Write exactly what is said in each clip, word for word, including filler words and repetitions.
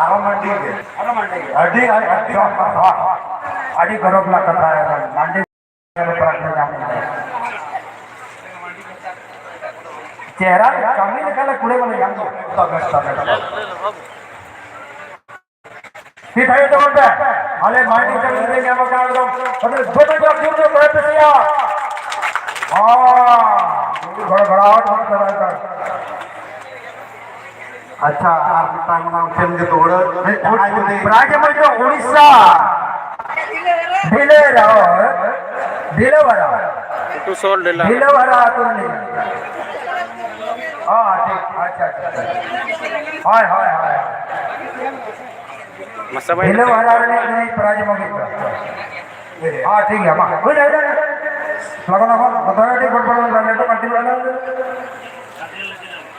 ᱟᱨᱚ ᱢᱟᱱᱰᱤ ᱜᱮ᱾ ᱟᱨᱚ ᱢᱟᱱᱰᱤ ᱜᱮ᱾ ᱟᱹᱰᱤ, ᱟᱹᱰᱤ, ᱟᱹᱰᱤ, ᱟᱹᱰᱤ ᱜᱚᱨᱚᱵᱽ ᱨᱮᱱᱟᱜ ᱠᱟᱛᱷᱟ, ᱢᱟᱱᱰᱤ ᱜᱮ ᱯᱨᱟᱭᱤᱡᱽ ᱞᱮ ᱧᱟᱢ ᱠᱮᱫᱟ᱾ ᱪᱮᱦᱨᱟ ᱠᱟᱹᱢᱤ ᱞᱮᱠᱟ ᱞᱮ ᱠᱩᱲᱟᱹ ᱵᱟᱞᱮ ᱧᱟᱢ ᱠᱮᱫᱟ᱾ ᱮᱠᱫᱚᱢ, ᱮᱠᱫᱚᱢ, ᱮᱠᱫᱚᱢ᱾ ᱴᱷᱤᱠ ᱦᱩᱭᱩᱜ ᱛᱟᱵᱚᱱ ᱯᱮ᱾ ᱟᱞᱮ ᱢᱟᱱᱰᱤ ᱠᱟᱹᱢᱤ ᱞᱮ ᱧᱟᱢ ᱟᱠᱟᱫ ᱮᱠᱫᱚᱢ᱾ ᱟᱫᱚ ᱡᱚᱛᱚ ᱡᱚᱛᱚ ᱡᱚᱛᱚ ᱠᱚ ᱯᱮᱥᱮᱭᱟ᱾ ᱦᱚᱸ, ᱜᱷᱚᱲ ᱜᱷᱚᱲᱟᱣ ᱠᱚ ᱪᱟᱞᱟᱜ ᱠᱟᱱ᱾ ᱟᱪᱪᱷᱟ, ᱟᱨ ᱢᱤᱫᱴᱟᱝ ᱚᱱᱟ ᱩᱪᱷᱟᱹᱱ ᱜᱮ ᱫᱩᱣᱲᱟᱹ᱾ ᱦᱮᱸ, ᱡᱟᱦᱟᱸᱭ ᱡᱩᱫᱤ ᱯᱨᱟᱭᱤᱡᱽ ᱮᱢ ᱦᱩᱭ ᱫᱚ ᱩᱲᱤᱥᱥᱟ᱾ ᱰᱷᱤᱞᱟᱹᱣ ᱨᱮᱦᱚᱸ, ᱰᱷᱤᱞᱟᱹᱣ ᱵᱟᱲᱟ᱾ ᱩᱴᱩ ᱥᱚᱞ ᱰᱷᱤᱞᱟᱹ᱾ ᱰᱷᱤᱞᱟᱹᱣ ᱵᱟᱲᱟ ᱟᱹᱛᱩ ᱨᱤᱱᱤᱡ᱾ ᱦᱚᱸ, ᱴᱷᱤᱠ, ᱟᱪᱪᱷᱟ, ᱟᱪᱪᱷᱟ, ᱟᱪᱪᱷᱟ᱾ ᱦᱳᱭ, ᱦᱳᱭ, ᱦᱳᱭ᱾ ᱢᱟᱥᱟ ᱵᱷᱟᱭ ᱰᱷᱤᱞᱟᱹᱣ ᱦᱟᱨᱟ ᱨᱤᱱᱤᱡ ᱱᱩᱭ ᱯᱨᱟᱭᱤᱡᱽ ᱮᱢ ᱦᱩᱭᱩᱜ ᱠᱟᱱᱟ᱾ ᱦᱚᱸ, ᱴᱷᱤᱠ ᱜᱮᱭᱟ, ᱢᱟ᱾ ᱦᱩᱭ ᱱᱟ, ᱦᱩᱭ ᱱᱟ᱾ ᱞᱚᱜᱚᱱ, ᱞᱚᱜᱚᱱ, ᱞᱚᱜᱚᱱ, ᱟᱹᱰᱤ ᱜᱚᱰᱵᱚᱲ ᱞᱟᱹᱴᱩ ᱠᱟᱹᱴᱤᱡ ᱞᱟᱹᱴᱩ᱾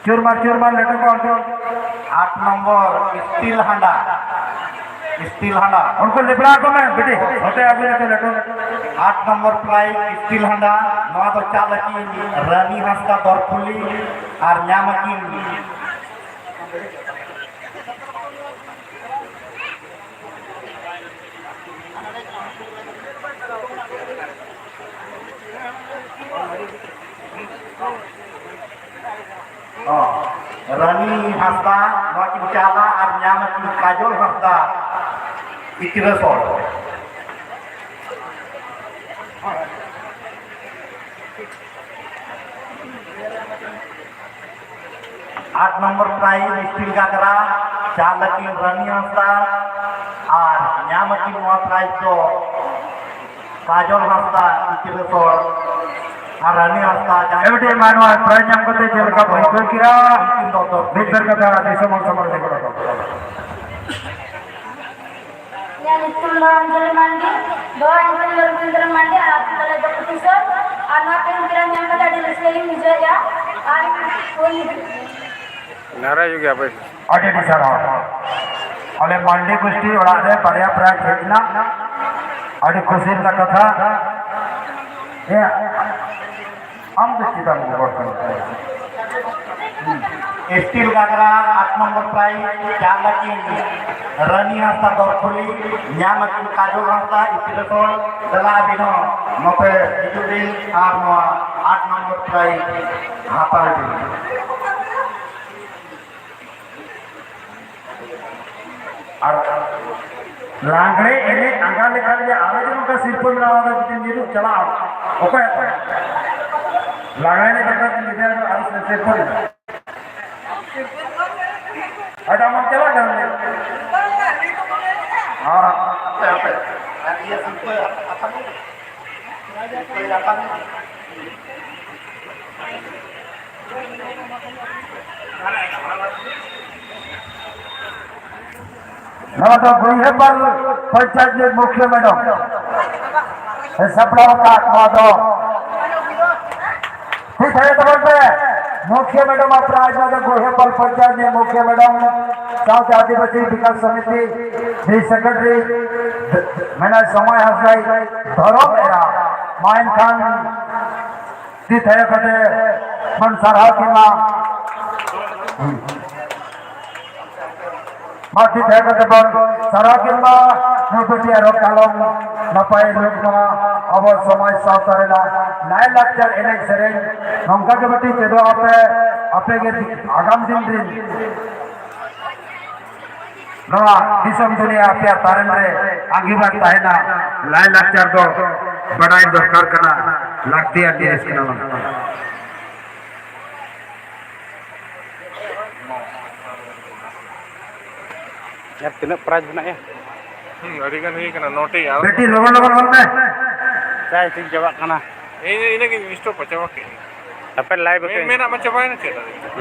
ᱪᱩᱨᱢᱟᱨ, ᱪᱩᱨᱢᱟᱨ, ᱞᱟᱹᱴᱩ ᱠᱚ ᱚᱱᱛᱮ᱾ ᱟᱴ ᱱᱚᱢᱵᱚᱨ, ᱥᱴᱤᱞ ᱦᱟᱸᱰᱟ᱾ ᱥᱴᱤᱞ ᱦᱟᱸᱰᱟ᱾ ᱩᱱᱠᱩ ᱞᱮᱵᱲᱟ ᱠᱚ ᱢᱮ, ᱵᱤᱴᱤ᱾ ᱦᱚᱛᱮ ᱟᱹᱜᱩ ᱞᱮᱠᱚ ᱞᱟᱹᱴᱩ᱾ ᱟᱴ ᱱᱚᱢᱵᱚᱨ ᱯᱨᱟᱭᱤᱡᱽ, ᱥᱴᱤᱞ ᱦᱟᱸᱰᱟ᱾ ᱱᱚᱣᱟ ᱫᱚ ᱪᱟᱞ ᱟᱹᱠᱤᱱ ᱨᱟᱱᱤ ᱦᱟᱸᱥᱫᱟ ᱫᱚᱨᱯᱷᱩᱞᱤ ᱟᱨ ᱧᱟᱢ ᱟᱹᱠᱤᱱ ᱦᱚᱸ, ᱨᱟᱱᱤ ᱦᱟᱸᱥᱫᱟ, ᱱᱚᱣᱟ ᱠᱤᱱ ᱪᱟᱞᱟ ᱟᱨ ᱧᱟᱢ ᱟᱹᱠᱤᱱ ᱠᱟᱡᱚᱞ ᱦᱟᱸᱥᱫᱟ, ᱤᱠᱨᱟᱹᱥᱚᱲ᱾ ᱟᱴ ᱱᱚᱢᱵᱚᱨ ᱯᱨᱟᱭᱤᱡᱽ ᱥᱴᱤᱞ ᱜᱷᱟᱜᱽᱨᱟ, ᱪᱟᱞ ᱟᱹᱠᱤᱱ ᱨᱟᱱᱤ ᱦᱟᱸᱥᱫᱟ ᱟᱨ ᱧᱟᱢ ᱟᱹᱠᱤᱱ ᱱᱚᱣᱟ ᱯᱨᱟᱭᱤᱡᱽ ᱫᱚ ᱠᱟᱡᱚᱞ ᱦᱟᱸᱥᱫᱟ, ᱤᱠᱨᱟᱹᱥᱚᱲ ᱟᱨ ᱨᱟᱱᱤ ᱦᱟᱸᱥᱫᱟ, ᱡᱟᱦᱟᱸᱭ ᱮᱢ ᱴᱤ ᱢᱟ ᱱᱚᱣᱟ ᱯᱨᱟᱭᱤᱡᱽ ᱧᱟᱢ ᱠᱟᱛᱮ ᱪᱮᱫ ᱞᱮᱠᱟ ᱯᱮ ᱟᱹᱭᱠᱟᱹᱣ ᱠᱮᱜᱼᱟ? ᱩᱱᱠᱤᱱ ᱫᱚ ᱫᱚᱨ ᱢᱤᱫ ᱵᱟᱨ ᱠᱟᱛᱷᱟ ᱫᱤᱥᱚᱢ ᱦᱚᱲ ᱥᱟᱢᱟᱝ ᱨᱮ ᱜᱚᱲᱚ ᱫᱚ᱾ ᱤᱧᱟᱹᱜ ᱧᱩᱛᱩᱢ ᱫᱚ ᱚᱧᱡᱚᱞᱤ ᱢᱟᱱᱰᱤ, ᱵᱟᱵᱟ ᱧᱩᱛᱩᱢ ᱫᱚ ᱨᱚᱵᱤᱱᱫᱨᱚ ᱢᱟᱱᱰᱤ, ᱟᱨ ᱟᱹᱛᱩ ᱛᱟᱞᱮ ᱫᱚ ᱠᱩᱴᱤᱥᱚᱨ᱾ ᱟᱨ ᱱᱚᱣᱟ ᱛᱮᱦᱮᱧ ᱯᱨᱟᱭᱤᱡᱽ ᱧᱟᱢ ᱠᱟᱛᱮ ᱟᱹᱰᱤ ᱨᱟᱹᱥᱠᱟᱹ ᱜᱤᱧ ᱵᱩᱡᱷᱟᱹᱣᱮᱫᱼᱟ᱾ ᱟᱨ ᱱᱟᱨᱟᱭ ᱜᱮᱭᱟ ᱵᱷᱟᱭ᱾ ᱟᱹᱰᱤ ᱟᱹᱰᱤ ᱥᱟᱨᱦᱟᱣ᱾ ᱟᱞᱮ ᱢᱟᱱᱰᱤ ᱜᱩᱥᱴᱤ ᱚᱲᱟᱜ ᱨᱮ ᱵᱟᱨᱭᱟ ᱯᱨᱟᱭᱤᱡᱽ ᱦᱮᱡ ᱮᱱᱟ, ᱟᱹᱰᱤ ᱠᱩᱥᱤ ᱨᱮᱱᱟᱜ ᱠᱟᱛᱷᱟ᱾ ᱦᱮᱸ, ᱟᱢ ᱫᱚ ᱪᱮᱫᱟᱜ ᱮᱢ ᱜᱚᱲ ᱠᱟᱱᱟ? ᱦᱩᱸ᱾ ᱥᱴᱤᱞ ᱜᱷᱟᱜᱽᱨᱟ ᱟᱴ ᱱᱚᱢᱵᱚᱨ ᱯᱨᱟᱭᱤᱡᱽ ᱪᱟᱞ ᱟᱹᱠᱤᱱ ᱨᱟᱱᱤ ᱦᱟᱸᱥᱫᱟ ᱫᱚᱨᱠᱷᱩᱞᱤ, ᱧᱟᱢ ᱟᱹᱠᱤᱱ ᱠᱟᱡᱚᱞ ᱦᱟᱸᱥᱫᱟ ᱤᱯᱤᱞ ᱥᱚᱞ᱾ ᱫᱮᱞᱟ ᱟᱹᱵᱤᱱ ᱦᱚᱸ ᱱᱚᱛᱮ ᱦᱤᱡᱩᱜ ᱵᱤᱱ ᱟᱨ ᱱᱚᱣᱟ ᱟᱴ ᱱᱚᱢᱵᱚᱨ ᱯᱨᱟᱭᱤᱡᱽ ᱦᱟᱛᱟᱣ ᱤᱫᱤ ᱵᱤᱱ᱾ ᱟᱨ ᱞᱟᱜᱽᱲᱮ ᱮᱱᱮᱡ ᱟᱸᱜᱟ ᱞᱮᱠᱷᱟᱱ ᱜᱮ ᱟᱨᱚ ᱡᱮ ᱱᱚᱝᱠᱟ ᱥᱤᱨᱯᱟᱹ ᱢᱮᱱᱟᱜᱼᱟ, ᱚᱱᱟ ᱡᱩᱫᱤ ᱧᱩᱨᱩᱜ ᱪᱟᱞᱟᱜᱼᱟ, ᱚᱠᱚᱭ ᱦᱟᱛᱟᱣᱟ? ᱞᱟᱜᱽᱲᱮ ᱮᱱᱮᱡ ᱵᱟᱠᱷᱨᱟ ᱛᱮ ᱧᱤᱫᱟᱹ ᱟᱨᱚ ᱥᱤᱨᱯᱟᱹ ᱢᱮᱱᱟᱜᱼᱟ᱾ ᱟᱪᱪᱷᱟ, ᱟᱢ ᱪᱟᱞᱟᱜ ᱠᱟᱱ ᱜᱮᱭᱟ? ᱦᱮᱸ, ᱦᱮᱸ᱾ ᱟᱨ ᱤᱭᱟᱹ ᱥᱤᱨᱯᱟᱹ ᱟᱛᱟᱝ ᱢᱮ᱾ ᱥᱤᱨᱯᱟᱹ ᱟᱛᱟᱝ ᱢᱮ᱾ ᱱᱚᱣᱟ ᱫᱚ ᱜᱩᱭᱦᱟᱹᱯᱟᱞ ᱯᱚᱧᱪᱟᱭᱮᱛ ᱨᱤᱱᱤᱡ ᱢᱩᱠᱷᱤᱭᱟᱹ ᱢᱮᱰᱚᱢ ᱮ ᱥᱟᱯᱲᱟᱣ ᱟᱠᱟᱫ᱾ ᱱᱚᱣᱟ ᱫᱚ ᱴᱷᱤᱠ ᱛᱟᱦᱮᱸ ᱛᱟᱵᱚᱱ ᱯᱮ᱾ ᱢᱩᱠᱷᱤᱭᱟᱹ ᱢᱮᱰᱚᱢ ᱟᱜ ᱯᱨᱟᱭᱤᱡᱽ, ᱱᱚᱣᱟ ᱫᱚ ᱜᱩᱭᱦᱟᱹᱯᱟᱞ ᱯᱚᱧᱪᱟᱭᱮᱛ ᱨᱤᱱᱤᱡ ᱢᱩᱠᱷᱤᱭᱟᱹ ᱢᱮᱰᱚᱢ ᱥᱟᱶᱛᱮ ᱟᱹᱫᱤᱵᱟᱹᱥᱤ ᱵᱤᱠᱟᱥ ᱥᱚᱢᱤᱛᱤ ᱨᱤᱱᱤᱡ ᱥᱮᱠᱨᱮᱴᱟᱨᱤ ᱢᱮᱱᱟᱭ ᱥᱚᱢᱟᱭ ᱦᱟᱸᱥᱫᱟᱭ ᱫᱷᱚᱨᱚᱢ ᱮᱨᱟ᱾ ᱢᱟ ᱮᱱᱠᱷᱟᱱ ᱛᱤ ᱛᱷᱟᱭᱚ ᱠᱟᱛᱮ ᱵᱚᱱ ᱥᱟᱨᱦᱟᱣ ᱠᱤᱱᱟ᱾ ᱢᱟ ᱛᱤ ᱛᱷᱟᱭᱚ ᱠᱟᱛᱮ ᱵᱚᱱ ᱥᱟᱨᱦᱟᱣ ᱠᱤᱱ ᱢᱟ᱾ ᱱᱩᱠᱩ ᱴᱷᱮᱱ ᱟᱨᱚ ᱠᱟᱞᱚᱢ ᱱᱟᱯᱟᱭ ᱞᱩᱠ ᱢᱟ᱾ ᱟᱵᱚ ᱥᱚᱢᱟᱡᱽ ᱥᱟᱶᱛᱟ ᱨᱮᱱᱟᱜ ᱞᱟᱭᱼᱞᱟᱠᱪᱟᱨ ᱮᱱᱮᱡ ᱥᱮᱨᱮᱧ ᱱᱚᱝᱠᱟ ᱜᱮ ᱵᱟᱹᱴᱤ ᱪᱮᱫᱚᱜ ᱟᱯᱮ, ᱟᱯᱮ ᱜᱮ ᱟᱜᱟᱢ ᱫᱤᱱ ᱨᱤᱱ ᱱᱚᱣᱟ ᱫᱤᱥᱚᱢ ᱫᱩᱱᱤᱭᱟᱹ ᱟᱯᱮᱭᱟᱜ ᱛᱟᱨᱮᱱ ᱨᱮ ᱟᱸᱜᱤᱵᱷᱟᱨ ᱛᱟᱦᱮᱱᱟ᱾ ᱞᱟᱭᱼᱞᱟᱠᱪᱟᱨ ᱫᱚ ᱵᱟᱰᱟᱭ ᱫᱚᱨᱠᱟᱨ ᱠᱟᱱᱟ, ᱞᱟᱹᱠᱛᱤᱭᱟᱱ ᱡᱤᱱᱤᱥ ᱠᱟᱱᱟ᱾ ᱟᱨ ᱛᱤᱱᱟᱹᱜ ᱯᱨᱟᱭᱤᱡᱽ ᱢᱮᱱᱟᱜᱼᱟ? ᱦᱩᱸ, ᱟᱹᱰᱤ ᱜᱟᱱ ᱦᱩᱭ ᱠᱟᱱᱟ, ᱱᱚᱴᱤ ᱟᱨ ᱵᱮᱴᱤ, ᱞᱚᱜᱚᱱ ᱞᱚᱜᱚᱱ ᱚᱞ ᱢᱮ᱾ ᱪᱟᱭ ᱛᱤᱧ ᱪᱟᱵᱟᱜ ᱠᱟᱱᱟ᱾ ᱤᱧ, ᱤᱱᱟᱹᱜ ᱜᱤᱧ ᱥᱴᱚᱯ ᱪᱟᱵᱟ ᱠᱮᱫ᱾ ᱟᱯᱮ ᱞᱟᱭᱤᱵᱷ ᱢᱮ-, ᱟᱠᱟᱫ ᱢᱮᱱᱟᱜ ᱢᱟ ᱪᱟᱵᱟᱭᱮᱱᱟ ᱪᱮᱫ?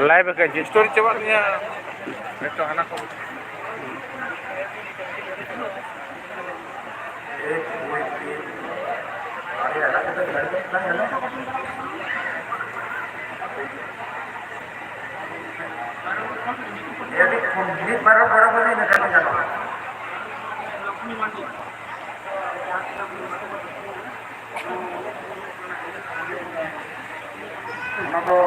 ᱞᱟᱭᱤᱵᱷ ᱟᱠᱟᱫ ᱡᱤ᱾ ᱥᱴᱳᱨᱤ ᱪᱟᱵᱟᱜ ᱛᱤᱧᱟ᱾ ᱱᱤᱛᱚᱜ ᱦᱟᱱᱟ ᱠᱚ᱾ ᱢᱤᱫ ᱵᱟᱨ ᱜᱚᱲᱚ ᱜᱚᱲᱚ ᱤᱱᱟᱹ ᱠᱷᱟᱱ ᱜᱟᱱᱚᱜᱼᱟ᱾ ᱚᱱᱟ ᱫᱚ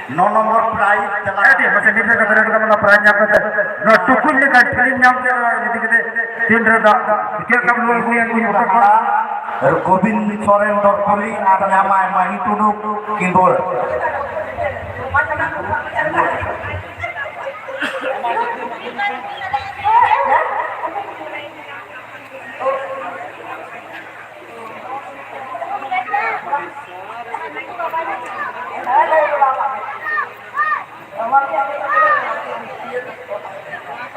ᱱᱚ ᱱᱚᱢᱵᱚᱨ ᱯᱨᱟᱭᱤᱡᱽ ᱪᱟᱞᱟᱜ ᱠᱟᱱᱟ᱾ ᱢᱟᱥᱮ ᱢᱤᱫ ᱡᱟᱭᱜᱟ ᱨᱮ ᱚᱱᱟ ᱯᱨᱟᱭᱤᱡᱽ ᱧᱟᱢ ᱠᱟᱛᱮ ᱱᱚᱣᱟ ᱴᱩᱠᱩᱡ ᱞᱮᱠᱟᱱ ᱴᱷᱤᱞᱤᱢ ᱧᱟᱢ ᱠᱮᱫᱟ, ᱤᱫᱤ ᱠᱟᱛᱮ ᱛᱤᱱ ᱨᱮ ᱫᱟᱜ ᱪᱮᱫ ᱞᱮᱠᱟᱢ ᱞᱩ ᱟᱹᱜᱩᱭᱟ? ᱜᱳᱵᱤᱱ ᱥᱚᱨᱮᱱ ᱫᱚᱨᱠᱚᱞᱤ ᱟᱨ ᱧᱟᱢᱟᱭ ᱢᱟᱹᱦᱤ ᱴᱩᱰᱩ ᱠᱤᱸᱫᱩᱣᱟᱹ᱾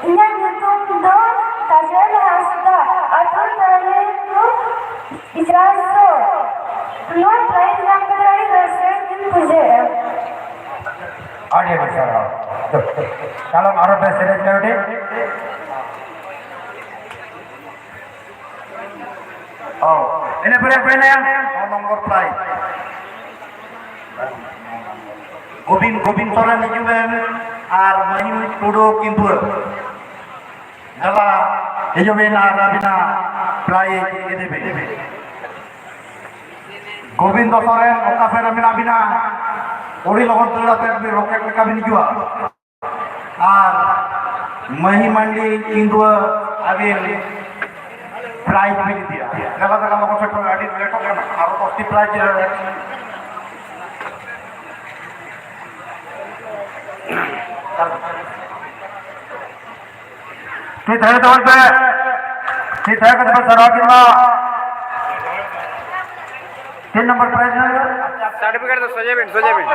ᱤᱧᱟᱜ ᱧᱩᱛᱩᱢ ᱫᱚ ᱛᱟᱡᱮᱞ ᱦᱟᱸᱥᱫᱟ, ᱟᱹᱛᱩ ᱛᱟᱞᱮ ᱠᱚ ᱤᱡᱽᱨᱟᱥ ᱫᱚ᱾ ᱱᱚᱣᱟ ᱯᱨᱟᱭᱤᱡᱽ ᱧᱟᱢ ᱠᱟᱛᱮ ᱟᱹᱰᱤ ᱨᱟᱹᱥᱠᱟᱹ ᱜᱤᱧ ᱵᱩᱡᱷᱟᱹᱣᱮᱫᱼᱟ᱾ ᱟᱹᱰᱤ ᱟᱹᱰᱤ ᱥᱟᱨᱦᱟᱣ᱾ ᱪᱚᱞᱚ ᱟᱨᱚ ᱵᱮᱥ ᱥᱮᱨᱮᱧ ᱯᱮ ᱟᱹᱰᱤ᱾ ᱚ, ᱤᱱᱟᱹ ᱯᱚᱨᱮ ᱚᱠᱚᱭ ᱢᱮᱱᱟᱭᱟ? ᱱᱚ ᱱᱚᱢᱵᱚᱨ ᱯᱨᱟᱭᱤᱡᱽ᱾ ᱜᱳᱵᱤᱱ, ᱜᱳᱵᱤᱱ ᱥᱚᱨᱮᱱ ᱦᱤᱡᱩᱜ ᱵᱮᱱ ᱟᱨ ᱢᱟᱹᱦᱤᱢ ᱴᱩᱰᱩ ᱠᱤᱱᱫᱩᱣᱟᱹ᱾ ᱫᱮᱞᱟ, ᱦᱤᱡᱩᱜ ᱵᱮᱱ ᱟᱨ ᱟᱹᱵᱤᱱᱟᱜ ᱯᱨᱟᱭᱤᱡᱽ ᱤᱫᱤ ᱵᱮᱱ᱾ ᱜᱳᱵᱤᱱᱫᱚ ᱥᱚᱨᱮᱱ, ᱚᱠᱟ ᱥᱮᱫ ᱨᱮ ᱢᱮᱱᱟᱜ ᱵᱤᱱᱟ? ᱟᱹᱰᱤ ᱞᱚᱜᱚᱱ ᱫᱟᱹᱲ ᱟᱛᱮ ᱵᱤᱱ ᱨᱚᱠᱮᱴ ᱞᱮᱠᱟ ᱵᱤᱱ ᱦᱤᱡᱩᱜᱼᱟ᱾ ᱟᱨ ᱢᱟᱹᱦᱤ ᱢᱟᱱᱰᱤ ᱠᱤᱱᱫᱩᱣᱟᱹ ᱟᱹᱵᱤᱱ ᱯᱨᱟᱭᱤᱡᱽ ᱵᱤᱱ ᱤᱫᱤᱭᱟ᱾ ᱫᱮᱞᱟ ᱫᱮᱞᱟ ᱞᱚᱜᱚᱱ ᱥᱮᱴᱮᱨ ᱢᱮ, ᱟᱹᱰᱤ ᱞᱮᱴᱚᱜ ᱠᱟᱱᱟ, ᱟᱨᱚ ᱫᱚᱥᱴᱤ ᱯᱨᱟᱭᱤᱡᱽ ᱨᱮ᱾ ᱴᱷᱤᱠ ᱫᱷᱟᱨᱟ ᱛᱟᱵᱚᱱ ᱯᱮ, ᱴᱷᱤᱠ ᱫᱷᱟᱨᱟ ᱠᱟᱛᱮ ᱯᱮ ᱥᱟᱨᱦᱟᱣ ᱠᱤᱱ ᱢᱟ᱾ ᱛᱤᱱ ᱱᱚᱢᱵᱚᱨ ᱯᱨᱟᱭᱤᱡᱽ ᱦᱩᱭᱩᱜᱼᱟ᱾ ᱥᱟᱨᱴᱤᱯᱷᱤᱠᱮᱴ ᱫᱚ ᱥᱚᱡᱷᱮ ᱵᱤᱱ, ᱥᱚᱡᱷᱮ ᱵᱤᱱ᱾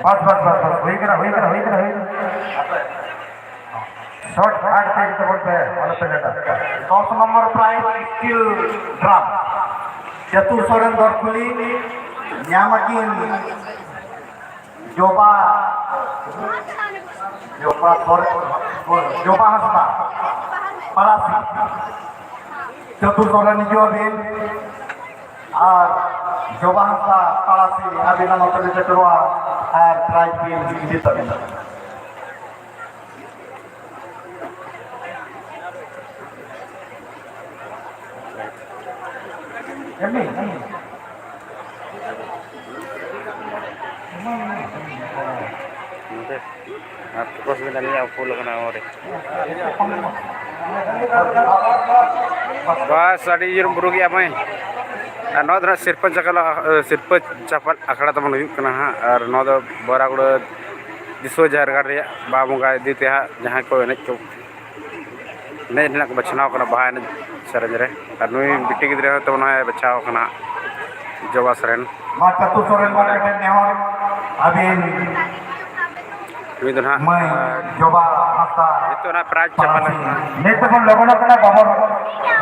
ᱵᱟᱥ, ᱵᱟᱥ, ᱵᱟᱥ, ᱵᱟᱥ, ᱦᱩᱭ ᱠᱟᱱᱟ, ᱦᱩᱭ ᱠᱟᱱᱟ, ᱦᱩᱭ ᱠᱟᱱᱟ, ᱦᱩᱭ ᱠᱟᱱᱟ᱾ ᱥᱚᱨᱴ ᱠᱟᱴ ᱛᱮ ᱡᱚᱛᱚ ᱵᱚᱱ ᱯᱮ, ᱟᱞᱚ ᱯᱮ ᱞᱮᱴᱟ᱾ ᱫᱚᱥ ᱱᱚᱢᱵᱚᱨ ᱯᱨᱟᱭᱤᱡᱽ ᱥᱴᱤᱞ ᱰᱨᱟᱢ᱾ ᱪᱟᱹᱛᱩᱨ ᱥᱚᱨᱮᱱ ᱫᱚᱨᱠᱩᱞᱤ ᱧᱟᱢ ᱟᱹᱠᱤᱱ ᱡᱚᱵᱟ, ᱡᱚᱵᱟ ᱥᱚᱨᱮᱱ, ᱡᱚᱵᱟ ᱦᱟᱸᱥᱫᱟ, ᱯᱟᱲᱟᱥᱤ᱾ ᱪᱟᱹᱛᱩᱨ ᱥᱚᱨᱮᱱ ᱦᱤᱡᱩᱜ ᱟᱹᱵᱤᱱ᱾ ᱟᱨ ᱡᱚᱵᱟ ᱦᱟᱸᱥᱫᱟ ᱯᱟᱲᱟᱥᱤ ᱟᱹᱵᱤᱱᱟᱜ ᱱᱚᱛᱮ ᱨᱮ ᱥᱮᱴᱮᱨᱚᱜᱼᱟ ᱟᱨ ᱯᱨᱟᱭᱤᱡᱽ ᱵᱤᱱ ᱤᱫᱤ ᱛᱟᱹᱵᱤᱱᱟ᱾ ᱱᱚᱛᱮ ᱟᱨ ᱯᱷᱳᱠᱟᱥ ᱢᱮᱱᱟᱜ ᱱᱤᱭᱟᱹ ᱯᱷᱩᱞ ᱟᱠᱟᱱᱟ ᱱᱚᱣᱟ ᱨᱮ᱾ ᱵᱟᱥ, ᱟᱹᱰᱤ ᱡᱳᱨ ᱵᱩᱨᱩ ᱜᱮᱭᱟ ᱢᱟᱹᱭ᱾ ᱟᱨ ᱱᱚᱣᱟ ᱫᱚ ᱱᱟᱦᱟᱜ ᱥᱤᱨᱯᱟᱹ ᱪᱟᱯᱟᱞ, ᱥᱤᱨᱯᱟᱹ ᱪᱟᱯᱟᱞ ᱟᱠᱷᱲᱟ ᱛᱟᱵᱚᱱ ᱦᱩᱭᱩᱜ ᱠᱟᱱᱟ ᱦᱟᱸᱜ᱾ ᱟᱨ ᱱᱚᱣᱟ ᱫᱚ ᱵᱚᱨᱟᱜᱩᱲᱟᱹ ᱫᱤᱥᱚ ᱡᱟᱦᱮᱨ ᱜᱟᱲ ᱨᱮᱭᱟᱜ ᱵᱟᱦᱟ ᱵᱚᱸᱜᱟ ᱤᱫᱤ ᱛᱮ ᱦᱟᱸᱜ ᱡᱟᱦᱟᱸᱭ ᱠᱚ ᱮᱱᱮᱡ ᱠᱚ, ᱮᱱᱮᱡ ᱨᱮᱱᱟᱜ ᱠᱚ ᱵᱟᱪᱷᱱᱟᱣ ᱠᱟᱱᱟ ᱵᱟᱦᱟ ᱮᱱᱮᱡ ᱥᱮᱨᱮᱧ ᱨᱮ᱾ ᱟᱨ ᱱᱩᱭ ᱵᱤᱴᱤ ᱜᱤᱫᱽᱨᱟᱹ ᱦᱚᱸ ᱛᱟᱵᱚᱱ ᱱᱚᱜᱼᱚᱭ ᱵᱟᱪᱷᱟᱣ ᱠᱟᱱᱟ ᱡᱚᱵᱟ ᱥᱚᱨᱮᱱ᱾ ᱢᱟ ᱪᱟᱹᱛᱩ ᱥᱚᱨᱮᱱ ᱵᱟᱨ ᱠᱟᱹᱴᱤᱡ ᱱᱮᱦᱚᱨ, ᱟᱹᱵᱤᱱ ᱱᱩᱭ ᱫᱚ ᱱᱟᱦᱟᱜ, ᱢᱟᱹᱭ ᱟᱨ ᱡᱚᱵᱟ ᱦᱟᱸᱥᱫᱟ ᱱᱤᱛᱚᱜ ᱱᱟᱦᱟᱜ ᱯᱨᱟᱭᱤᱡᱽ ᱪᱟᱯᱟᱞ ᱯᱟᱲᱟᱥᱤ᱾ ᱟᱠᱟᱱᱟ᱾ ᱱᱤᱛ ᱫᱚᱵᱚᱱ ᱞᱚᱜᱚᱱᱚᱜ ᱠᱟᱱᱟ, ᱵᱟᱵᱚᱱ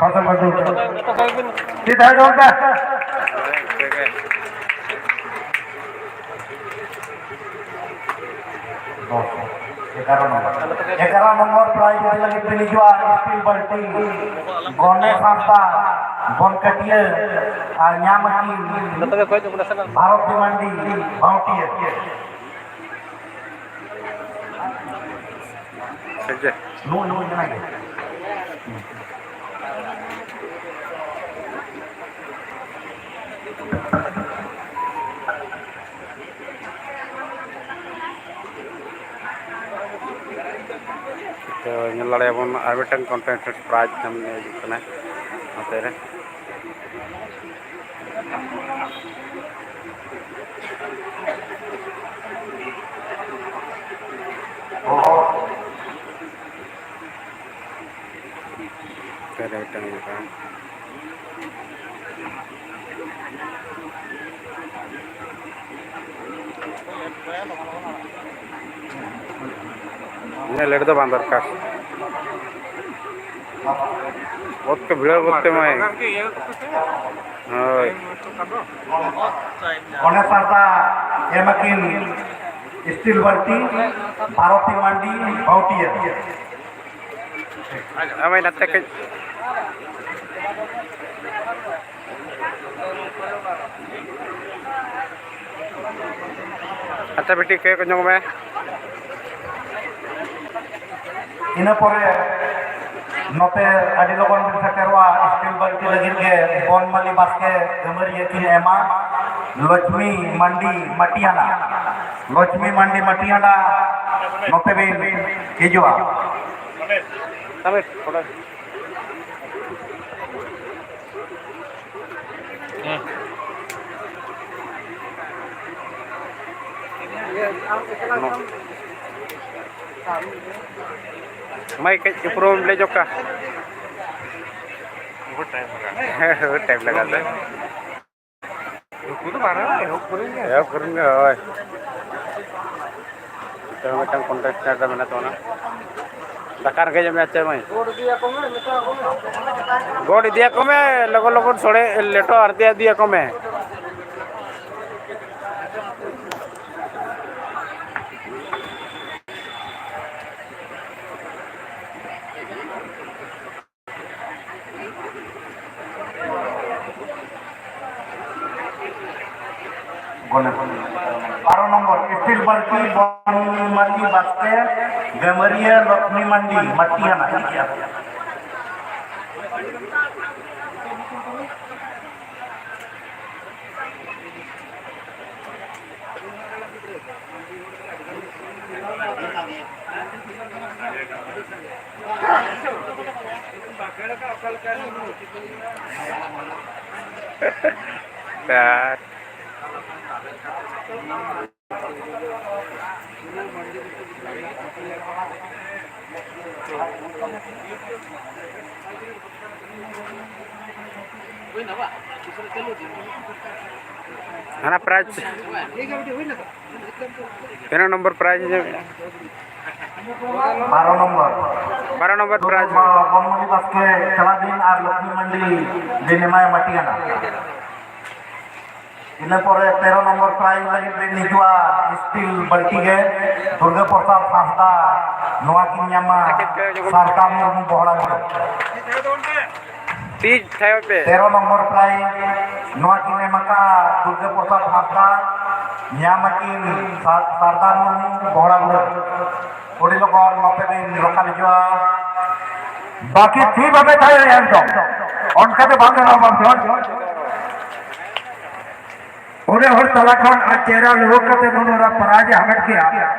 ᱵᱟᱥᱚᱱ ᱵᱟᱹᱜᱤ ᱠᱟᱜᱼᱟ᱾ ᱪᱮᱫ ᱦᱟᱭ ᱜᱚᱢᱠᱮ? ᱮᱜᱟᱨᱚ ᱱᱚᱢᱵᱚᱨ, ᱮᱜᱟᱨᱚ ᱱᱚᱢᱵᱚᱨ ᱯᱨᱟᱭᱤᱡᱽ ᱤᱫᱤ ᱞᱟᱹᱜᱤᱫ ᱵᱤᱱ ᱦᱤᱡᱩᱜᱼᱟ, ᱥᱴᱤᱞ ᱵᱟᱞᱴᱤ, ᱜᱚᱱᱮᱥ ᱦᱟᱸᱥᱫᱟ, ᱵᱚᱱᱠᱟᱹᱴᱤᱭᱟᱹ, ᱟᱨ ᱧᱟᱢ ᱟᱹᱠᱤᱱ ᱵᱷᱟᱨᱚᱛᱤ ᱢᱟᱱᱰᱤ, ᱵᱷᱟᱣᱴᱤᱭᱟᱹ᱾ ᱴᱷᱤᱠ ᱜᱮᱭᱟ᱾ ᱱᱩᱭ, ᱱᱩᱭ ᱢᱮᱱᱟᱭ ᱜᱮᱭᱟ᱾ ᱛᱚ, ᱧᱮᱞ ᱫᱟᱲᱮᱭᱟᱵᱚᱱ ᱟᱨ ᱢᱤᱫᱴᱟᱝ contestant prize ᱧᱟᱢ ᱦᱤᱡᱩᱜ ᱠᱟᱱᱟ ᱱᱚᱛᱮ ᱨᱮ᱾ ᱚᱠᱟᱨᱮ ᱢᱤᱫᱴᱟᱝ ᱦᱩᱭᱩᱜᱼᱟ᱾ ᱩᱱᱟᱹᱜ ᱞᱮᱴ ᱫᱚ ᱵᱟᱝ ᱫᱚᱨᱠᱟᱨ᱾ ᱚᱛ ᱠᱚ ᱵᱷᱤᱲᱟᱹᱣ ᱜᱚᱫ ᱛᱮ ᱢᱟᱭ᱾ ᱦᱳᱭ᱾ ᱚᱱᱮ ᱥᱟᱨᱫᱟ ᱮᱢ ᱟᱹᱠᱤᱱ ᱥᱴᱤᱞ ᱵᱟᱹᱞᱴᱤ, ᱵᱷᱟᱨᱚᱛᱤ ᱢᱟᱱᱰᱤ, ᱵᱷᱟᱣᱴᱤᱭᱟᱹ᱾ ᱟᱢᱟᱭ ᱱᱟᱛᱮ ᱠᱟᱹᱡ᱾ ᱟᱪᱪᱷᱟ ᱵᱤᱴᱤ, ᱠᱚᱭᱚᱜ ᱧᱚᱜ ᱢᱮ᱾ ᱤᱱᱟᱹ ᱯᱚᱨᱮ ᱱᱚᱛᱮ ᱟᱹᱰᱤ ᱞᱚᱜᱚᱱ ᱵᱤᱱ ᱥᱮᱴᱮᱨᱚᱜᱼᱟ᱾ ᱥᱴᱤᱞ ᱵᱟᱹᱞᱴᱤ ᱞᱟᱹᱜᱤᱫ ᱜᱮ ᱵᱚᱱᱢᱟᱞᱤ ᱵᱟᱥᱠᱮ ᱜᱟᱹᱢᱟᱹᱨᱤᱭᱟᱹ ᱠᱤᱱ ᱮᱢᱟ᱾ ᱞᱚᱪᱷᱢᱤ ᱢᱟᱱᱰᱤ ᱢᱟᱹᱴᱤᱭᱟᱱᱟ, ᱞᱚᱪᱷᱢᱤ ᱢᱟᱱᱰᱤ ᱢᱟᱹᱴᱤᱭᱟᱱᱟ, ᱱᱚᱛᱮ ᱵᱤᱱ ᱦᱤᱡᱩᱜᱼᱟ᱾ ᱢᱟᱹᱭ, ᱠᱟᱹᱡ ᱩᱯᱨᱩᱢ ᱞᱟᱹᱭ ᱧᱚᱜ ᱠᱟ᱾ ᱦᱮᱸ, ᱦᱮᱸ, ᱴᱟᱭᱤᱢ ᱞᱟᱜᱟᱜᱼᱟ᱾ ᱱᱩᱠᱩ ᱫᱚ ᱵᱟᱝ, ᱮᱦᱚᱵ ᱠᱚᱨᱮ ᱜᱮ᱾ ᱮᱦᱚᱵ ᱠᱚᱨᱮ ᱜᱮ, ᱦᱳᱭ᱾ ᱱᱤᱛᱚᱜ ᱢᱤᱫᱴᱟᱝ ᱠᱚᱱᱴᱮᱥᱴ ᱨᱮ ᱢᱮᱱᱟᱜ ᱛᱟᱵᱚᱱᱟ᱾ ᱫᱟᱠᱟ ᱨᱮᱸᱜᱮᱡ ᱮᱫ ᱢᱮᱭᱟ ᱪᱮ ᱢᱟᱹᱭ? ᱜᱚᱰ ᱤᱫᱤᱭᱟᱠᱚ ᱢᱮ, ᱞᱚᱜᱚᱱ ᱞᱚᱜᱚᱱ ᱥᱚᱲᱮ ᱞᱮᱴᱚ ᱟᱨ ᱫᱤᱭᱟ ᱤᱫᱤᱭᱟᱠᱚ ᱢᱮ᱾ ᱵᱟᱨᱚ ᱱᱚᱢᱵᱚᱨ, ᱥᱴᱤᱞ ᱵᱟᱹᱞᱴᱤ, ᱵᱚᱱᱢᱟᱞᱤ ᱵᱟᱥᱠᱮ, ᱜᱟᱹᱢᱟᱹᱨᱤᱭᱟᱹ, ᱞᱚᱠᱷᱢᱤ ᱢᱟᱱᱰᱤ, ᱢᱟᱹᱴᱤᱭᱟᱱᱟ, ᱴᱷᱤᱠ ᱜᱮᱭᱟ᱾ ᱟᱨ ᱦᱟᱱᱟ ᱯᱨᱟᱭᱤᱡᱽ, ᱛᱤᱱᱟᱹᱜ ᱱᱚᱢᱵᱚᱨ ᱯᱨᱟᱭᱤᱡᱽ ᱧᱟᱢᱮᱜᱼᱟ? ᱵᱟᱨᱚ ᱱᱚᱢᱵᱚᱨ᱾ ᱵᱟᱨᱚ ᱱᱚᱢᱵᱚᱨ ᱯᱨᱟᱭᱤᱡᱽ᱾ ᱵᱚᱱᱢᱚᱞᱤ ᱵᱟᱥᱠᱮ ᱪᱟᱞᱟᱜ ᱫᱤᱱ ᱟᱨ ᱞᱚᱠᱷᱢᱤ ᱢᱟᱱᱰᱤ ᱫᱤᱱ ᱮᱢᱟᱭ ᱢᱟᱹᱴᱤᱭᱟᱱᱟ᱾ ᱤᱱᱟᱹ ᱯᱚᱨᱮ ᱛᱮᱨᱚ ᱱᱚᱢᱵᱚᱨ ᱯᱨᱟᱭᱤᱡᱽ ᱞᱟᱹᱜᱤᱫ ᱵᱤᱱ ᱦᱤᱡᱩᱜᱼᱟ, ᱥᱴᱤᱞ ᱵᱟᱹᱞᱴᱤ ᱜᱮ, ᱫᱩᱨᱜᱟᱹ ᱯᱨᱚᱥᱟᱫᱽ ᱦᱟᱸᱥᱫᱟ, ᱱᱚᱣᱟ ᱠᱤᱱ ᱧᱟᱢᱟ ᱥᱟᱨᱫᱟ ᱢᱩᱨᱢᱩ ᱵᱚᱦᱲᱟ ᱜᱩᱲᱟᱹ᱾ ᱛᱤᱡ ᱛᱷᱟᱭᱚ ᱯᱮ᱾ ᱛᱮᱨᱚ ᱱᱚᱢᱵᱚᱨ ᱯᱨᱟᱭᱤᱡᱽ ᱱᱚᱣᱟ ᱠᱤᱱ ᱮᱢ ᱟᱠᱟᱫᱼᱟ ᱫᱩᱨᱜᱟᱹ ᱯᱨᱚᱥᱟᱫᱽ ᱦᱟᱸᱥᱫᱟ, ᱧᱟᱢ ᱟᱹᱠᱤᱱ ᱥᱟᱨ-, ᱥᱟᱨᱫᱟ ᱢᱩᱨᱢᱩ ᱵᱚᱦᱲᱟ ᱜᱩᱲᱟᱹ᱾ ᱟᱹᱰᱤ ᱞᱚᱜᱚᱱ ᱱᱚᱛᱮ ᱵᱤᱱ ᱨᱟᱠᱟᱵ ᱦᱤᱡᱩᱜᱼᱟ᱾ ᱵᱟᱠᱤ ᱛᱤ ᱵᱟᱯᱮ ᱛᱷᱟᱭᱚᱭᱟ ᱮᱠᱫᱚᱢ᱾ ᱚᱱᱠᱟ ᱫᱚ ᱵᱟᱝ ᱜᱟᱱᱚᱜᱼᱟ ᱵᱟᱯᱫᱷᱚᱱ᱾ ᱩᱱᱟᱹᱜ ᱦᱚᱲ ᱛᱟᱞᱟ ᱠᱷᱚᱱ ᱟᱨ ᱪᱮᱦᱨᱟ ᱞᱩᱦᱩᱠ ᱠᱟᱛᱮ ᱱᱩᱱᱩ ᱚᱱᱟ prize ᱮ ᱦᱟᱢᱮᱴ ᱠᱮᱜᱼᱟ᱾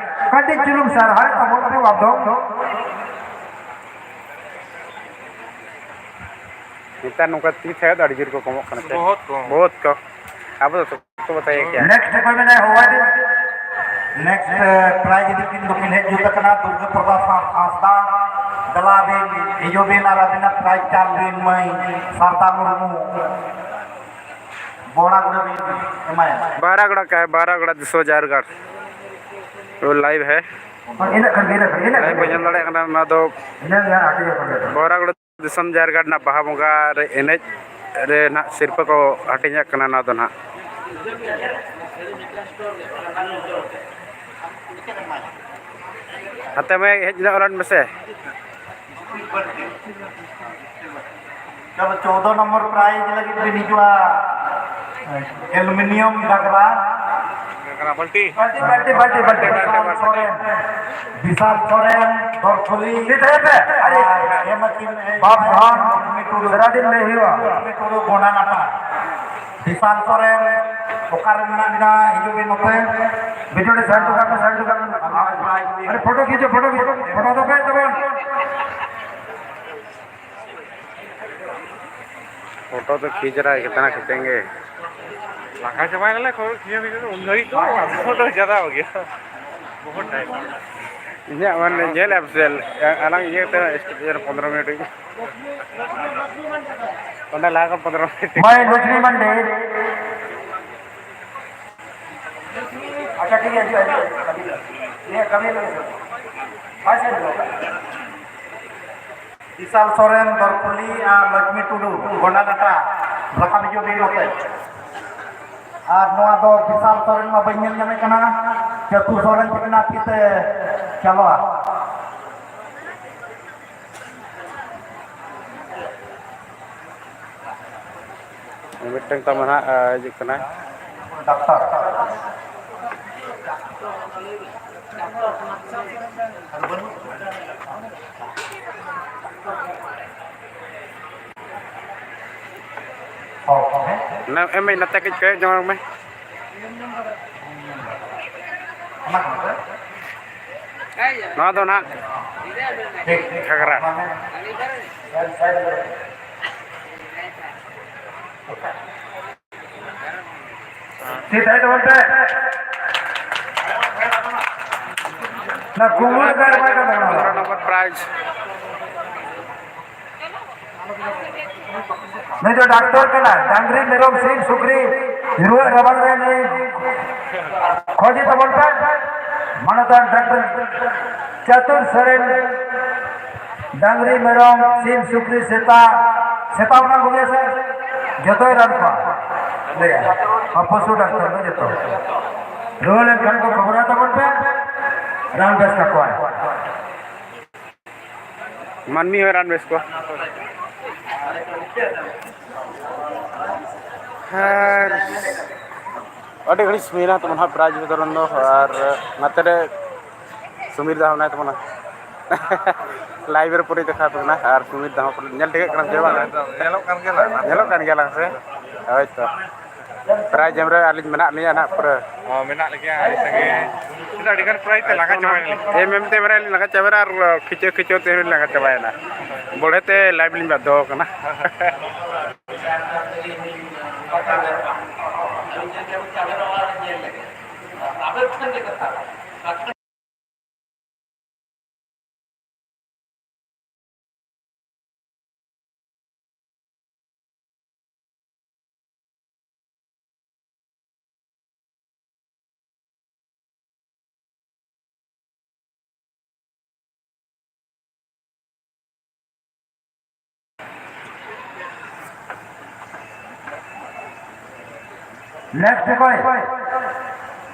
ᱠᱟᱹᱴᱤᱡ ᱪᱩᱞᱩᱝ ᱥᱟᱨᱦᱟᱣ ᱛᱟᱵᱚᱱ ᱯᱮ ᱵᱟᱯᱫᱷᱚᱱ᱾ ᱱᱮᱛᱟᱨ ᱱᱚᱝᱠᱟ ᱛᱤ ᱛᱷᱟᱭᱚ ᱫᱚ ᱟᱹᱰᱤ ᱡᱳᱨ ᱠᱚ ᱠᱚᱢᱚᱜ ᱠᱟᱱᱟ ᱥᱮ? ᱵᱚᱦᱩᱛ ᱠᱚᱢ᱾ ᱵᱚᱦᱩᱛ ᱠᱚᱢ᱾ ᱟᱵᱚ ᱫᱚ ᱥᱚᱠᱛᱚ ᱵᱚ ᱛᱟᱦᱮᱸ ᱠᱟᱱᱟ᱾ Next ᱚᱠᱚᱭ ᱢᱮᱱᱟᱭᱟ? ᱦᱚᱦᱚᱣᱟᱭ ᱵᱤᱱ᱾ Next, ᱮ, prize ᱤᱫᱤ ᱠᱤᱱ ᱫᱚᱠᱤᱱ ᱦᱮᱡ ᱡᱩᱛ ᱟᱠᱟᱱᱟ, ᱫᱩᱨᱜᱟᱹ ᱯᱨᱚᱥᱟᱫᱽ ᱦᱟᱸᱥᱫᱟ᱾ ᱫᱮᱞᱟ ᱵᱤᱱ, ᱦᱤᱡᱩᱜ ᱵᱤᱱ ᱟᱨ ᱟᱹᱵᱤᱱᱟᱜ prize ᱪᱟᱞ ᱵᱤᱱ ᱢᱟᱹᱭ ᱥᱟᱨᱫᱟ ᱢᱩᱨᱢᱩ᱾ ᱵᱚᱦᱲᱟ ᱜᱚᱲᱟ ᱵᱤᱱ ᱮᱢᱟᱭᱟ᱾ ᱵᱟᱨᱟᱜᱚᱲᱟ ᱠᱟ ᱦᱮ, ᱵᱟᱨᱟᱜᱚᱲᱟ ᱫᱤᱥᱚ ᱡᱟᱨᱜᱟᱲ᱾ ᱣᱳ live ᱦᱮ᱾ ᱤᱱᱟᱹᱜ ᱠᱷᱟᱱ ᱜᱮ, ᱤᱱᱟᱹᱜ ᱠᱷᱟᱱ ᱜᱮ, ᱤᱱᱟᱹᱜ ᱠᱷᱟᱱ ᱜᱮ᱾ Live ᱵᱚᱱ ᱧᱮᱞ ᱫᱟᱲᱮᱭᱟᱜ ᱠᱟᱱᱟ, ᱱᱚᱣᱟ ᱫᱚ ᱤᱱᱟᱹᱜ ᱜᱮ ᱦᱟᱸᱜ ᱟᱹᱰᱤ ᱡᱳᱨ ᱠᱚ ᱞᱟᱹᱭ ᱫᱟ᱾ ᱵᱚᱦᱲᱟ ᱜᱚᱲᱟ ᱫᱤᱥᱚᱢ ᱡᱟᱦᱮᱨ ᱜᱟᱲ ᱨᱮᱱᱟᱜ ᱵᱟᱦᱟ ᱵᱚᱸᱜᱟ ᱨᱮ ᱮᱱᱮᱡ ᱨᱮ ᱱᱟᱜ ᱥᱤᱨᱯᱟᱹ ᱠᱚ ᱦᱟᱹᱴᱤᱧᱟᱜ ᱠᱟᱱᱟ᱾ ᱱᱚᱣᱟ ᱫᱚ ᱱᱟᱜ ᱦᱟᱱᱛᱮ ᱢᱟᱹᱭ ᱦᱮᱡ ᱧᱚᱜ ᱞᱮᱱ ᱢᱮᱥᱮ᱾ ᱪᱚᱞᱚ, ᱪᱳᱫᱚ ᱱᱚᱢᱵᱚᱨ prize ᱞᱟᱹᱜᱤᱫ ᱵᱤᱱ ᱦᱤᱡᱩᱜᱼᱟ, aluminium ᱜᱷᱟᱜᱽᱨᱟ᱾ ᱵᱟᱞᱴᱤ, ᱵᱟᱞᱴᱤ, ᱵᱟᱞᱴᱤ, ᱵᱟᱞᱴᱤ᱾ ᱵᱤᱥᱟᱞ ᱥᱚᱨᱮᱱ, ᱵᱤᱥᱟᱞ ᱥᱚᱨᱮᱱ, ᱫᱚᱨᱠᱷᱩᱞᱤ᱾ ᱪᱮᱫ ᱦᱮᱡ ᱯᱮ? ᱟᱨ ᱮᱢ ᱟᱹᱠᱤᱱ ᱵᱟᱯ ᱫᱷᱚᱱ ᱞᱚᱠᱷᱢᱤ ᱴᱩᱰᱩ᱾ ᱥᱟᱨᱟᱫᱤᱱ ᱞᱟᱹᱭ ᱦᱩᱭᱩᱜᱼᱟ᱾ ᱞᱚᱠᱷᱢᱤ ᱴᱩᱰᱩ, ᱜᱚᱰᱟᱱᱟᱴᱟ᱾ ᱵᱤᱥᱟᱞ ᱥᱚᱨᱮᱱ, ᱚᱠᱟᱨᱮ ᱢᱮᱱᱟᱜ ᱵᱤᱱᱟ? ᱦᱤᱡᱩᱜ ᱵᱤᱱ ᱱᱚᱛᱮ᱾ ᱵᱤᱴᱩᱲᱤ side ᱫᱚᱠᱟᱱ ᱯᱮ, side ᱫᱚᱠᱟᱱ᱾ ᱟᱨ prize ᱟᱨᱮ, photo ᱠᱷᱤᱪᱚ, photo ᱠᱷᱤᱪᱚ, photo ᱫᱚ ᱯᱮ ᱛᱟᱵᱚᱱ᱾ ᱯᱷᱳᱴᱳ ᱫᱚ ᱠᱷᱤᱪ ᱨᱟᱦᱟ ᱦᱮ, ᱠᱤᱛᱱᱟ ᱠᱷᱤᱪᱮᱝᱜᱮ? ᱞᱟᱸᱜᱟ ᱪᱟᱵᱟᱭ ᱱᱟᱞᱮ, ᱠᱷᱚᱵᱚᱨ ᱠᱷᱤᱭᱟᱹ ᱦᱩᱭ ᱠᱟᱱᱟ, ᱩᱱ ᱫᱷᱟᱹᱵᱤᱡ ᱫᱚ ᱯᱷᱳᱴᱳ ᱡᱟᱫᱟ ᱦᱳ ᱜᱮᱭᱟ᱾ ᱵᱚᱦᱩᱛ ᱴᱟᱭᱤᱢ᱾ ᱤᱧᱟᱹᱜ ᱢᱟᱱᱮ ᱧᱮᱞ ᱮᱢ ᱥᱮ, ᱟᱞᱟᱝ ᱤᱭᱟᱹ ᱛᱮ ᱯᱚᱱᱫᱽᱨᱚ ᱢᱤᱱᱤᱴ ᱦᱩᱭᱩᱜ ᱠᱟᱱᱟ᱾ ᱚᱸᱰᱮ ᱞᱟᱦᱟ ᱠᱷᱚᱱ ᱯᱚᱱᱫᱽᱨᱚ ᱢᱤᱱᱤᱴ᱾ ᱢᱟᱹᱭ ᱞᱚᱠᱥᱢᱤ ᱢᱟᱱᱰᱤ᱾ ᱟᱪᱪᱷᱟ, ᱴᱷᱤᱠ ᱜᱮᱭᱟ, ᱦᱤᱡᱩᱜ, ᱦᱤᱡᱩᱜ, ᱦᱤᱡᱩᱜ᱾ ᱱᱤᱭᱟᱹ ᱠᱟᱹᱢᱤ ᱞᱟᱹᱜᱤᱫ ᱫᱚ᱾ ᱵᱟᱭ ᱥᱮᱱ ᱫᱚ᱾ ᱵᱤᱥᱟᱞ ᱥᱚᱨᱮᱱ, ᱫᱚᱨᱠᱷᱩᱞᱤ ᱟᱨ ᱞᱚᱠᱥᱢᱤ ᱴᱩᱰᱩ, ᱜᱚᱱᱰᱟᱠᱟᱴᱟ, ᱨᱟᱠᱟᱵ ᱦᱤᱡᱩᱜ ᱵᱤᱱ ᱱᱚᱛᱮ᱾ ᱟᱨ ᱱᱚᱣᱟ ᱫᱚ ᱵᱤᱥᱟᱞ ᱥᱚᱨᱮᱱ ᱢᱟ ᱵᱟᱹᱧ ᱧᱮᱞ ᱧᱟᱢᱮ ᱠᱟᱱᱟ, ᱪᱟᱹᱛᱩ ᱥᱚᱨᱮᱱ ᱛᱤᱠᱤᱱᱟᱜ ᱛᱤ ᱛᱮ ᱪᱟᱞᱟᱜᱼᱟ᱾ ᱢᱤᱫᱴᱟᱝ ᱛᱟᱢᱟ ᱱᱟᱦᱟᱜ, ᱟ, ᱦᱤᱡᱩᱜ ᱠᱟᱱᱟ᱾ ᱰᱟᱠᱛᱟᱨ᱾ ᱟᱫᱚ ᱵᱟᱹᱱᱩᱜ᱾ ᱱᱟ-, ᱮᱢ ᱢᱮ, ᱱᱟᱛᱮ ᱠᱟᱹᱡ ᱠᱚᱭᱚᱜ ᱡᱚᱝ ᱢᱮ᱾ ᱱᱚᱣᱟ ᱫᱚ ᱱᱟᱦᱟᱜ ᱜᱷᱟᱜᱽᱨᱟ᱾ ᱴᱷᱤᱠ ᱛᱟᱦᱮᱸ ᱛᱟᱵᱚᱱ ᱯᱮ᱾ ᱱᱟ ᱠᱩᱢᱩᱨ ᱜᱟᱲ ᱵᱟᱭ ᱠᱟᱱᱟ᱾ ᱯᱚᱱᱨᱚ ᱱᱚᱢᱵᱚᱨ ᱯᱨᱟᱭᱤᱡᱽ᱾ ᱱᱩᱭ ᱫᱚ ᱰᱟᱠᱛᱚᱨ ᱠᱟᱱᱟᱭ, ᱰᱟᱝᱨᱤ, ᱢᱮᱨᱚᱢ, ᱥᱤᱢ, ᱥᱩᱠᱨᱤ, ᱨᱩᱣᱟᱹᱜ ᱨᱟᱵᱟᱝ ᱨᱮ ᱱᱩᱭ ᱠᱷᱚᱡᱮ ᱛᱟᱵᱚᱱ ᱯᱮ᱾ ᱢᱟᱱᱚᱛᱟᱱ ᱰᱟᱠᱛᱚᱨ ᱪᱟᱛᱩᱨ ᱥᱚᱨᱮᱱ, ᱰᱟᱝᱨᱤ, ᱢᱮᱨᱚᱢ, ᱥᱤᱢ, ᱥᱩᱠᱨᱤ, ᱥᱮᱛᱟ, ᱥᱮᱛᱟ ᱚᱱᱟ ᱠᱚᱜᱮ ᱥᱮ ᱡᱚᱛᱚᱭ ᱨᱟᱱ ᱠᱚᱣᱟ᱾ ᱞᱟᱹᱭᱟ, ᱯᱚᱥᱩ ᱰᱟᱠᱛᱚᱨ ᱫᱚ ᱡᱚᱛᱚ᱾ ᱨᱩᱣᱟᱹ ᱞᱮᱱᱠᱷᱟᱱ ᱠᱚ ᱠᱷᱚᱵᱚᱨᱟ ᱛᱟᱵᱚᱱ ᱯᱮ, ᱨᱟᱱ ᱵᱮᱥ ᱠᱟᱠᱚᱣᱟᱭ᱾ ᱢᱟᱹᱱᱢᱤ ᱦᱚᱸᱭ ᱨᱟᱱ ᱵᱮᱥ ᱠᱚᱣᱟ᱾ ᱟᱨ ᱟᱹᱰᱤ ᱜᱷᱟᱹᱲᱤᱡ ᱦᱩᱭᱱᱟ ᱛᱟᱵᱚᱱ ᱦᱟᱸᱜ ᱯᱨᱟᱭᱤᱡᱽ ᱵᱤᱛᱚᱨᱚᱱ ᱫᱚ, ᱟᱨ ᱱᱚᱛᱮ ᱨᱮ ᱥᱩᱢᱤᱨ ᱫᱟ ᱢᱮᱱᱟᱭ ᱛᱟᱵᱚᱱᱟ᱾ ᱞᱟᱭᱤᱵᱷ ᱨᱮ ᱯᱩᱨᱟᱹᱭ ᱫᱮᱠᱷᱟᱣ ᱛᱟᱵᱚᱱᱟ, ᱟᱨ ᱥᱩᱢᱤᱨ ᱫᱟ ᱦᱚᱸ ᱯᱩᱨᱟᱹ ᱧᱮᱞ ᱴᱷᱤᱠᱟᱹᱜ ᱠᱟᱱᱟ ᱥᱮ ᱵᱟᱝ? ᱧᱮᱞᱚᱜ ᱠᱟᱱ ᱜᱮᱭᱟ ᱞᱟᱝ᱾ ᱧᱮᱞᱚᱜ ᱠᱟᱱ ᱜᱮᱭᱟ ᱞᱟᱝ ᱥᱮ? ᱦᱳᱭ ᱛᱚ᱾ ᱯᱨᱟᱭᱤᱡᱽ ᱮᱢ ᱨᱮ ᱟᱹᱞᱤᱧ ᱢᱮᱱᱟᱜ ᱞᱤᱧᱟ ᱱᱟᱦᱟᱜ ᱯᱩᱨᱟᱹ᱾ ᱦᱚᱸ, ᱢᱮᱱᱟᱜ ᱞᱮᱜᱮᱭᱟ ᱟᱹᱰᱤ ᱥᱟᱸᱜᱮ᱾ ᱪᱮᱫᱟᱜ ᱟᱹᱰᱤ ᱜᱟᱱ ᱯᱨᱟᱭᱤᱡᱽ ᱛᱮ ᱞᱟᱸᱜᱟ ᱪᱟᱵᱟᱭᱮᱱᱟᱞᱤᱧ᱾ ᱮᱢ ᱮᱢ ᱛᱮ ᱢᱟᱱᱮ ᱞᱤᱧ ᱞᱟᱸᱜᱟ ᱪᱟᱵᱟᱭᱮᱱᱟ ᱟᱨ ᱠᱷᱤᱪᱟᱹ ᱠᱷᱤᱪᱟᱹ ᱛᱮ ᱞᱤᱧ ᱞᱟᱸᱜᱟ ᱪᱟᱵᱟᱭᱮᱱᱟ᱾ ᱵᱚᱲᱦᱮ ᱛᱮ ᱞᱟᱭᱤᱵᱷ ᱞᱤᱧ ᱵᱟᱫᱽᱫᱷᱚ ᱟᱠᱟᱱᱟ᱾ ᱞᱮᱯᱷᱴ ᱚᱠᱚᱭ?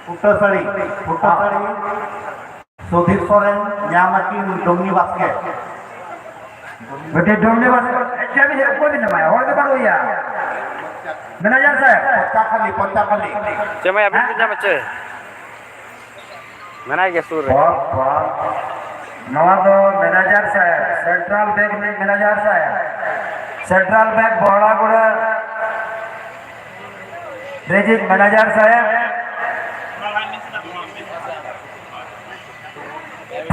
ᱯᱷᱩᱴᱟᱹᱥᱟᱹᱲᱤ, ᱯᱷᱩᱴᱟᱹᱥᱟᱹᱲᱤ, ᱥᱩᱫᱷᱤᱨ ᱥᱚᱨᱮᱱ, ᱧᱟᱢ ᱟᱹᱠᱤᱱ ᱰᱩᱢᱱᱤ ᱵᱟᱥᱠᱮ᱾ ᱢᱤᱫᱴᱤᱡ ᱰᱩᱢᱱᱤ ᱵᱟᱥᱠᱮ, ᱪᱮᱫ ᱵᱤᱱ, ᱚᱠᱚᱭ ᱵᱤᱱ ᱮᱢᱟᱭᱟ? ᱦᱚᱲ ᱜᱮ ᱵᱟᱹᱱᱩᱜ ᱮᱭᱟ᱾ ᱢᱮᱱᱮᱡᱟᱨ ᱥᱟᱦᱮᱵᱽ᱾ ᱯᱚᱪᱟ ᱠᱷᱟᱹᱞᱤ, ᱯᱚᱪᱟ ᱠᱷᱟᱹᱞᱤ᱾ ᱪᱮᱫ ᱮᱢᱟᱭᱟ? ᱟᱹᱵᱤᱱ ᱵᱤᱱ ᱧᱟᱢᱟ ᱪᱮ? ᱢᱮᱱᱟᱭ ᱜᱮᱭᱟ ᱥᱩᱨ ᱨᱮ᱾ ᱵᱟᱯ, ᱵᱟᱯ᱾ ᱱᱚᱣᱟ ᱫᱚ ᱢᱮᱱᱮᱡᱟᱨ ᱥᱟᱦᱮᱵᱽ, ᱥᱮᱱᱴᱨᱟᱞ ᱵᱮᱝᱠ ᱨᱤᱱᱤᱡ ᱢᱮᱱᱮᱡᱟᱨ ᱥᱟᱦᱮᱵᱽ, ᱥᱮᱱᱴᱨᱟᱞ ᱵᱮᱝᱠ ᱵᱚᱦᱲᱟᱜᱚᱲᱟ᱾ ᱨᱮᱡᱤᱠ ᱢᱮᱱᱮᱡᱟᱨ ᱥᱟᱦᱮᱵᱽ,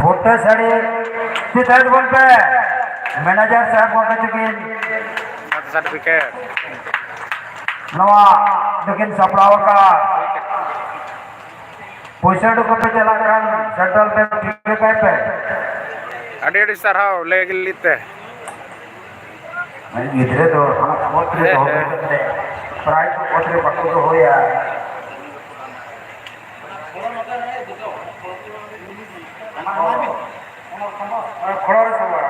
ᱯᱷᱳᱴᱳ ᱥᱟᱹᱲᱤ ᱪᱤᱛᱟᱹᱨ ᱵᱚᱞ ᱯᱮ, ᱢᱮᱱᱮᱡᱟᱨ ᱥᱟᱦᱮᱵᱽ ᱜᱚᱢᱠᱮ ᱛᱟᱹᱠᱤᱱ ᱥᱟᱨᱴᱤᱯᱷᱤᱠᱮᱴ ᱱᱚᱣᱟ ᱫᱚᱠᱤᱱ ᱥᱟᱯᱲᱟᱣ ᱟᱠᱟᱫ᱾ ᱯᱚᱭᱥᱟ ᱩᱰᱩᱠ ᱠᱟᱛᱮ ᱪᱟᱞᱟᱜ ᱠᱟᱱ ᱥᱮᱱᱴᱨᱟᱞ ᱵᱮᱝᱠ ᱴᱷᱤᱠᱟᱹ ᱠᱟᱭ ᱯᱮ᱾ ᱟᱹᱰᱤ ᱟᱹᱰᱤ ᱥᱟᱨᱦᱟᱣ ᱞᱟᱹᱭ ᱞᱟᱹᱜᱤᱫ ᱛᱮ᱾ ᱜᱤᱫᱽᱨᱟᱹ ᱫᱚ ᱚᱱᱟ ᱯᱚᱫᱽ ᱨᱮ ᱦᱮᱸ, ᱫᱚᱦᱚ ᱦᱮᱸ᱾ ᱠᱟᱛᱮ ᱯᱨᱟᱭ ᱠᱚ ᱯᱚᱫᱽ ᱨᱮ ᱵᱟᱠᱚ ᱫᱚᱦᱚᱭᱟ᱾ ᱠᱷᱚᱲᱚ ᱨᱮ ᱥᱟᱢᱵᱟᱣ᱾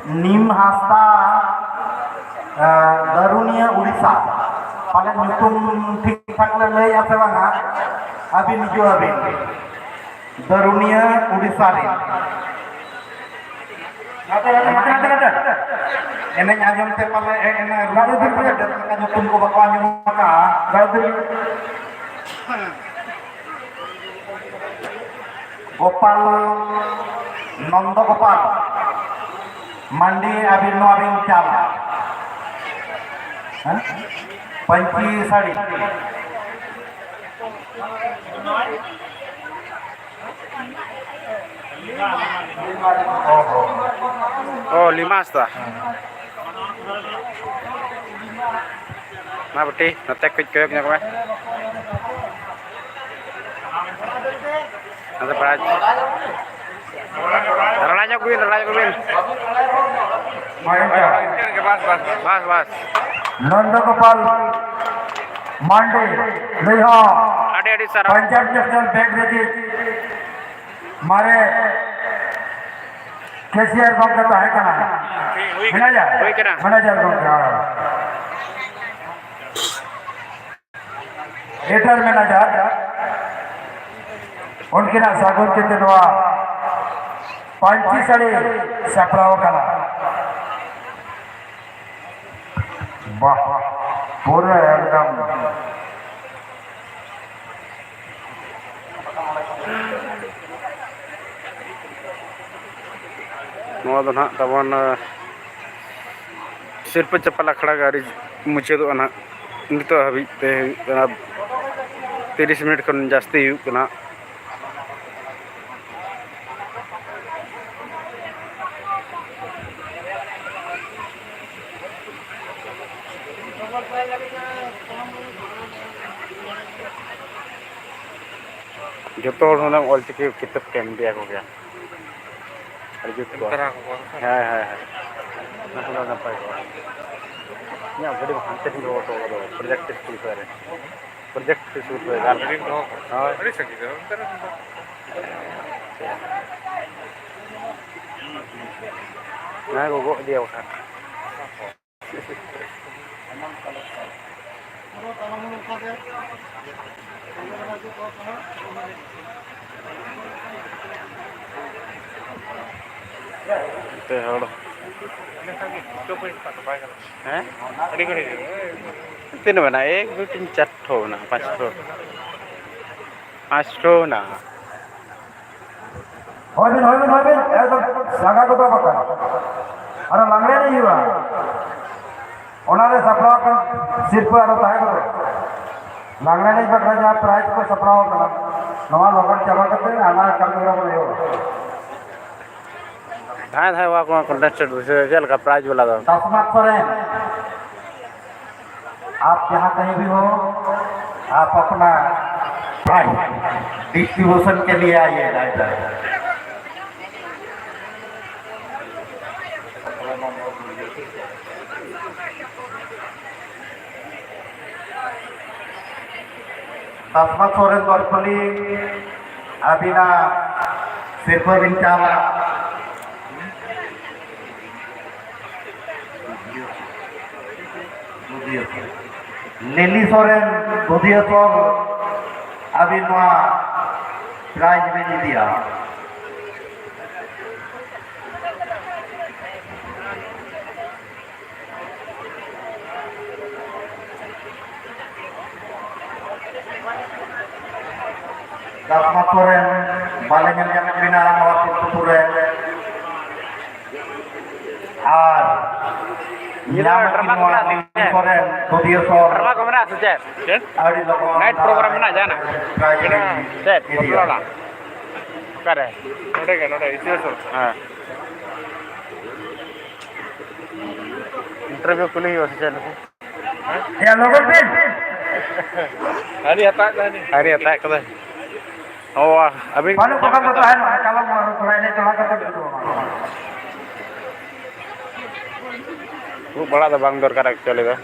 ᱱᱤᱢ ᱦᱟᱸᱥᱫᱟ, ᱮ, ᱫᱟᱹᱨᱩᱱᱤᱭᱟᱹ ᱩᱲᱤᱥᱥᱟ᱾ ᱯᱟᱞᱮ ᱧᱩᱛᱩᱢ ᱴᱷᱤᱠ ᱴᱷᱟᱠ ᱞᱮ ᱞᱟᱹᱭᱮᱜᱼᱟ ᱥᱮ ᱵᱟᱝᱟ? ᱟᱹᱵᱤᱱ ᱦᱤᱡᱩᱜ ᱟᱹᱵᱤᱱ᱾ ᱫᱟᱹᱨᱩᱱᱤᱭᱟᱹ ᱩᱲᱤᱥᱥᱟ ᱨᱮ᱾ ᱮᱱᱮᱡ ᱟᱸᱡᱚᱢ ᱛᱮ ᱯᱟᱞᱮ ᱮ-, ᱮᱱᱮᱡ ᱨᱩ ᱞᱮᱠᱟ ᱧᱩᱛᱩᱢ ᱠᱚ ᱵᱟᱠᱚ ᱟᱸᱡᱚᱢ ᱟᱠᱟᱫᱼᱟ᱾ ᱜᱳᱯᱟᱞ, ᱱᱚᱱᱫᱚ ᱜᱳᱯᱟᱞ ᱢᱟᱱᱰᱤ, ᱟᱹᱵᱤᱱ ᱱᱚᱣᱟ ᱵᱤᱱ ᱪᱟᱞᱟ᱾ ᱦᱮᱸ? ᱯᱟᱹᱧᱪᱤ ᱥᱟᱹᱲᱤ᱾ ᱚ ᱦᱚ᱾ ᱚ, ᱞᱤᱢᱟ ᱦᱟᱸᱥᱫᱟ᱾ ᱢᱟ ᱵᱤᱴᱤ, ᱱᱚᱛᱮ ᱠᱟᱹᱡ ᱠᱚᱭᱚᱜ ᱧᱚᱜ ᱢᱮ᱾ ᱱᱚᱛᱮ ᱯᱟᱲᱟ-, ᱨᱟᱲᱟ ᱧᱚᱜ ᱵᱤᱱ, ᱨᱟᱲᱟ ᱧᱚᱜ ᱵᱤᱱ᱾ ᱵᱟᱥ, ᱵᱟᱥ, ᱵᱟᱥ᱾ ᱵᱟᱥ, ᱵᱟᱥ᱾ ᱱᱚᱱᱫᱚ ᱜᱳᱯᱟᱞ ᱢᱟᱱᱰᱤ, ᱱᱩᱭ ᱦᱚᱸ ᱟᱹᱰᱤ ᱟᱹᱰᱤ ᱥᱟᱨᱦᱟᱣ᱾ ᱯᱚᱧᱡᱟᱵᱽ ᱱᱮᱥᱱᱟᱞ ᱵᱮᱝᱠ ᱨᱮᱜᱮ ᱢᱟᱨᱮ ᱠᱮᱥᱤᱭᱟᱨ ᱜᱚᱢᱠᱮ ᱛᱟᱦᱮᱸ ᱠᱟᱱᱟ᱾ ᱦᱩᱭ ᱠᱟᱱᱟ᱾ ᱢᱮᱱᱮᱡᱟᱨ? ᱦᱩᱭ ᱠᱟᱱᱟ᱾ ᱢᱮᱱᱮᱡᱟᱨ ᱜᱚᱢᱠᱮ, ᱦᱳᱭ᱾ ᱮᱴᱟᱨ ᱢᱮᱱᱮᱡᱟᱨ᱾ ᱩᱱᱠᱤᱱᱟᱜ ᱥᱟᱹᱜᱩᱱ ᱛᱮ ᱱᱚᱣᱟ ᱯᱟᱹᱧᱪᱤ ᱥᱟᱹᱲᱤ ᱥᱟᱯᱲᱟᱣ ᱟᱠᱟᱱᱟ᱾ ᱵᱟᱦ, ᱯᱩᱨᱟᱹ ᱮᱠᱫᱚᱢ᱾ ᱱᱚᱣᱟ ᱫᱚ ᱱᱟᱦᱟᱜ ᱛᱟᱵᱚᱱ, ᱟᱸ, ᱥᱤᱨᱯᱟᱹ ᱪᱟᱯᱟᱞ ᱟᱠᱷᱲᱟ ᱜᱮ ᱟᱹᱣᱨᱤ ᱢᱩᱪᱟᱹᱫᱚᱜᱼᱟ ᱱᱟᱦᱟᱜ᱾ ᱱᱤᱛᱚᱜ ᱦᱟᱹᱵᱤᱡ ᱛᱮ ᱦᱩᱭᱩᱜ ᱠᱟᱱᱟ ᱛᱤᱨᱤᱥ ᱢᱤᱱᱤᱴ ᱠᱷᱚᱱ ᱡᱟᱹᱥᱛᱤ ᱦᱩᱭᱩᱜ ᱠᱟᱱᱟ᱾ ᱡᱚᱛᱚ ᱦᱚᱲ ᱦᱩᱱᱟᱹᱝ ᱚᱞᱪᱤᱠᱤ ᱠᱤᱛᱟᱹᱵ ᱠᱚ ᱮᱢ ᱤᱫᱤᱭᱟᱠᱚ ᱠᱮᱭᱟ᱾ ᱟᱹᱰᱤ ᱡᱩᱛ ᱠᱚᱜᱼᱟ᱾ ᱮᱢ ᱛᱟᱨᱟ ᱟᱠᱚ ᱠᱚᱣᱟ ᱥᱮ? ᱦᱮᱸ, ᱦᱮᱸ, ᱦᱮᱸ᱾ ᱚᱱᱟ ᱠᱚᱫᱚ ᱱᱟᱯᱟᱭ ᱠᱚᱜᱼᱟ᱾ ᱤᱧᱟᱹᱜ ᱜᱟᱹᱰᱤ ᱢᱟ ᱦᱟᱱᱛᱮ ᱨᱤᱧ ᱫᱚᱦᱚ ᱦᱚᱴᱚ ᱠᱟᱫᱟ, ᱯᱨᱚᱡᱮᱠᱴ ᱥᱠᱩᱞ ᱥᱩᱨ ᱨᱮ᱾ ᱯᱨᱚᱡᱮᱠᱴ ᱥᱠᱩᱞ ᱥᱩᱨ ᱨᱮ᱾ ᱜᱟᱹᱰᱤᱢ ᱫᱚᱦᱚ ᱠᱟᱜᱼᱟ? ᱦᱳᱭ᱾ ᱟᱹᱰᱤ ᱥᱟᱺᱜᱤᱧ ᱨᱮ, ᱚᱱᱛᱮ ᱨᱮ᱾ ᱚᱱᱟ ᱠᱚ ᱜᱚᱜ ᱤᱫᱤᱭᱟ ᱵᱟᱠᱷᱟᱱ᱾ ᱯᱮ ᱦᱚᱲ᱾ ᱦᱮᱸ? ᱛᱤᱱᱟᱹᱜ ᱢᱮᱱᱟᱜᱼᱟ? ᱮᱠ, ᱫᱩ, ᱛᱤᱱ, ᱪᱟᱨ ᱴᱷᱚ ᱢᱮᱱᱟᱜᱼᱟ, ᱯᱟᱸᱪ ᱴᱷᱚ᱾ ᱯᱟᱸᱪ ᱴᱷᱚ ᱢᱮᱱᱟᱜᱼᱟ᱾ ᱦᱳᱭ ᱵᱤᱱ, ᱦᱳᱭ ᱵᱤᱱ, ᱦᱳᱭ ᱵᱤᱱ, ᱮᱠᱫᱚᱢ ᱥᱟᱸᱜᱟ ᱠᱚᱫᱚ ᱵᱟᱠᱷᱟᱱ᱾ ᱟᱨᱚ ᱞᱟᱜᱽᱲᱮ ᱮᱱᱮᱡ ᱦᱩᱭᱩᱜᱼᱟ᱾ ᱚᱱᱟᱨᱮ ᱥᱟᱯᱲᱟᱣ ᱟᱠᱟᱱ ᱥᱤᱨᱯᱟᱹ ᱟᱨᱚ ᱛᱟᱦᱮᱸ ᱠᱟᱱᱟ᱾ ᱞᱟᱜᱽᱲᱮ ᱮᱱᱮᱡ ᱵᱟᱠᱷᱨᱟ ᱡᱟᱦᱟᱸ ᱯᱨᱟᱭᱤᱡᱽ ᱠᱚ ᱥᱟᱯᱲᱟᱣ ᱟᱠᱟᱱᱟ, ᱱᱚᱣᱟ ᱞᱚᱜᱚᱱ ᱪᱟᱵᱟ ᱠᱟᱛᱮ ᱦᱟᱱᱟ ᱠᱟᱹᱢᱤ ᱦᱚᱨᱟ ᱵᱚᱱ ᱮᱦᱚᱵᱟ᱾ ᱡᱟᱦᱟᱸᱭ ᱡᱟᱦᱟᱸᱭ ᱠᱚ contestant ᱵᱩᱡᱷᱟᱹᱣ ᱪᱮᱫ ᱞᱮᱠᱟ ᱯᱨᱟᱭᱤᱡᱽ ᱵᱟᱞᱟ ᱫᱚ? ᱫᱟᱥᱱᱟᱛ ᱥᱚᱨᱮᱱ, ᱟᱯ ᱡᱟᱦᱟᱸ ᱠᱟᱹᱦᱤ ᱵᱷᱤ ᱦᱳ, ᱟᱯ ᱟᱯᱱᱟ ᱯᱨᱟᱭᱤᱡᱽ ᱰᱤᱥᱴᱨᱤᱵᱤᱭᱩᱥᱚᱱ ᱠᱮ ᱞᱤᱭᱮ ᱟᱭᱮ ᱜᱟ ᱤᱫᱷᱟᱨ᱾ ᱛᱟᱥᱢᱟ ᱥᱚᱨᱮᱱ ᱵᱟᱨᱯᱟᱹᱞᱤ, ᱟᱹᱵᱤᱱᱟᱜ ᱥᱤᱨᱯᱟᱹ ᱵᱤᱱ ᱪᱟᱞᱟ᱾ ᱞᱤᱞᱤ ᱥᱚᱨᱮᱱ, ᱫᱩᱫᱷᱤᱭᱟᱹ ᱥᱚᱨ, ᱟᱹᱵᱤᱱ ᱱᱚᱣᱟ prize ᱵᱤᱱ ᱤᱫᱤᱭᱟ᱾ ᱫᱟᱥᱢᱟᱛ ᱠᱚᱨᱮᱱ ᱵᱟᱞᱮ ᱧᱮᱞ ᱧᱟᱢᱮᱫ ᱵᱮᱱᱟ ᱱᱚᱣᱟ ᱥᱩᱨ ᱥᱩᱯᱩᱨ ᱨᱮ᱾ ᱟᱨ ᱧᱮᱞ ᱧᱟᱢ ᱰᱨᱟᱢᱟ ᱠᱚ ᱱᱚᱣᱟ ᱢᱮᱱᱟᱜᱼᱟ ᱥᱮ ᱪᱮᱫ? ᱠᱚᱨᱮᱱ ᱫᱩᱫᱤᱭᱟᱹ ᱥᱚᱨ ᱰᱨᱟᱢᱟ ᱠᱚ ᱢᱮᱱᱟᱜᱼᱟ ᱥᱮ ᱪᱮᱫ? ᱪᱮᱫ? ᱟᱹᱰᱤ ᱞᱚᱜᱚᱱ night program ᱢᱮᱱᱟᱜᱼᱟ ᱡᱟᱦᱟᱱᱟᱜ? ᱪᱮᱫ? ᱤᱫᱤᱭᱟ᱾ ᱵᱟᱯᱞᱟ ᱚᱲᱟᱜ? ᱚᱠᱟᱨᱮ? ᱱᱚᱰᱮ ᱜᱮ, ᱱᱚᱰᱮ ᱤᱥᱤ ᱥᱩᱨ᱾ ᱦᱮᱸ᱾ Interview ᱠᱩᱞᱤ ᱦᱩᱭᱩᱜᱼᱟ ᱥᱮ ᱪᱮᱫ ᱱᱩᱠᱩ? ᱭᱟ ᱞᱚᱜᱚᱱ ᱵᱤᱱ᱾ ᱦᱟᱹᱱᱤ ᱦᱟᱛᱟᱣ ᱠᱟᱫᱟ, ᱦᱟᱹᱱᱤ᱾ ᱦᱟᱹᱱᱤ ᱦᱟᱛᱟᱣ ᱠᱟᱫᱟ᱾ ᱚ, ᱟᱹᱵᱤᱱ ᱵᱟᱹᱱᱩᱜ ᱠᱚ ᱠᱷᱟᱱ ᱫᱚ ᱛᱟᱦᱮᱱ ᱢᱟ, ᱠᱟᱞᱚᱢ ᱢᱟ ᱛᱷᱚᱲᱟ ᱮᱱᱮᱡ ᱛᱚᱲᱟ ᱠᱟᱛᱮ ᱵᱤᱱ ᱫᱩᱲᱩᱵᱟ᱾ ᱩᱵ ᱵᱟᱲᱟᱜ ᱫᱚ ᱵᱟᱝ ᱫᱚᱨᱠᱟᱨ actually ᱫᱚ᱾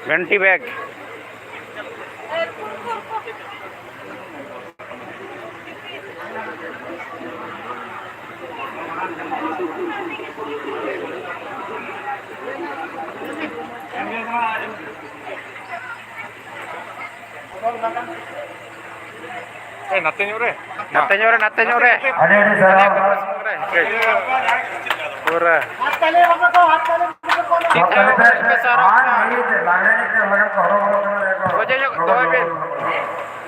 ᱜᱷᱟᱱᱴᱤ ᱵᱮᱜᱽ᱾ ᱮ, ᱱᱟᱛᱮ ᱧᱚᱜ ᱨᱮ᱾ ᱱᱟᱛᱮ ᱧᱚᱜ ᱨᱮ, ᱱᱟᱛᱮ ᱧᱚᱜ ᱨᱮ᱾ ᱟᱹᱰᱤ, ᱟᱹᱰᱤ ᱥᱟᱨᱦᱟᱣ᱾ ᱯᱩᱨᱟᱹ᱾ ᱟᱨ ᱱᱤᱛ ᱞᱟᱜᱽᱲᱮ ᱮᱱᱮᱡ ᱛᱮ ᱦᱚᱲ ᱠᱚ ᱦᱚᱨᱚ ᱵᱚᱨᱚ ᱠᱟᱱᱟ᱾ ᱥᱚᱡᱷᱮ ᱧᱚᱜ ᱫᱚᱦᱚᱭ ᱵᱤᱱ᱾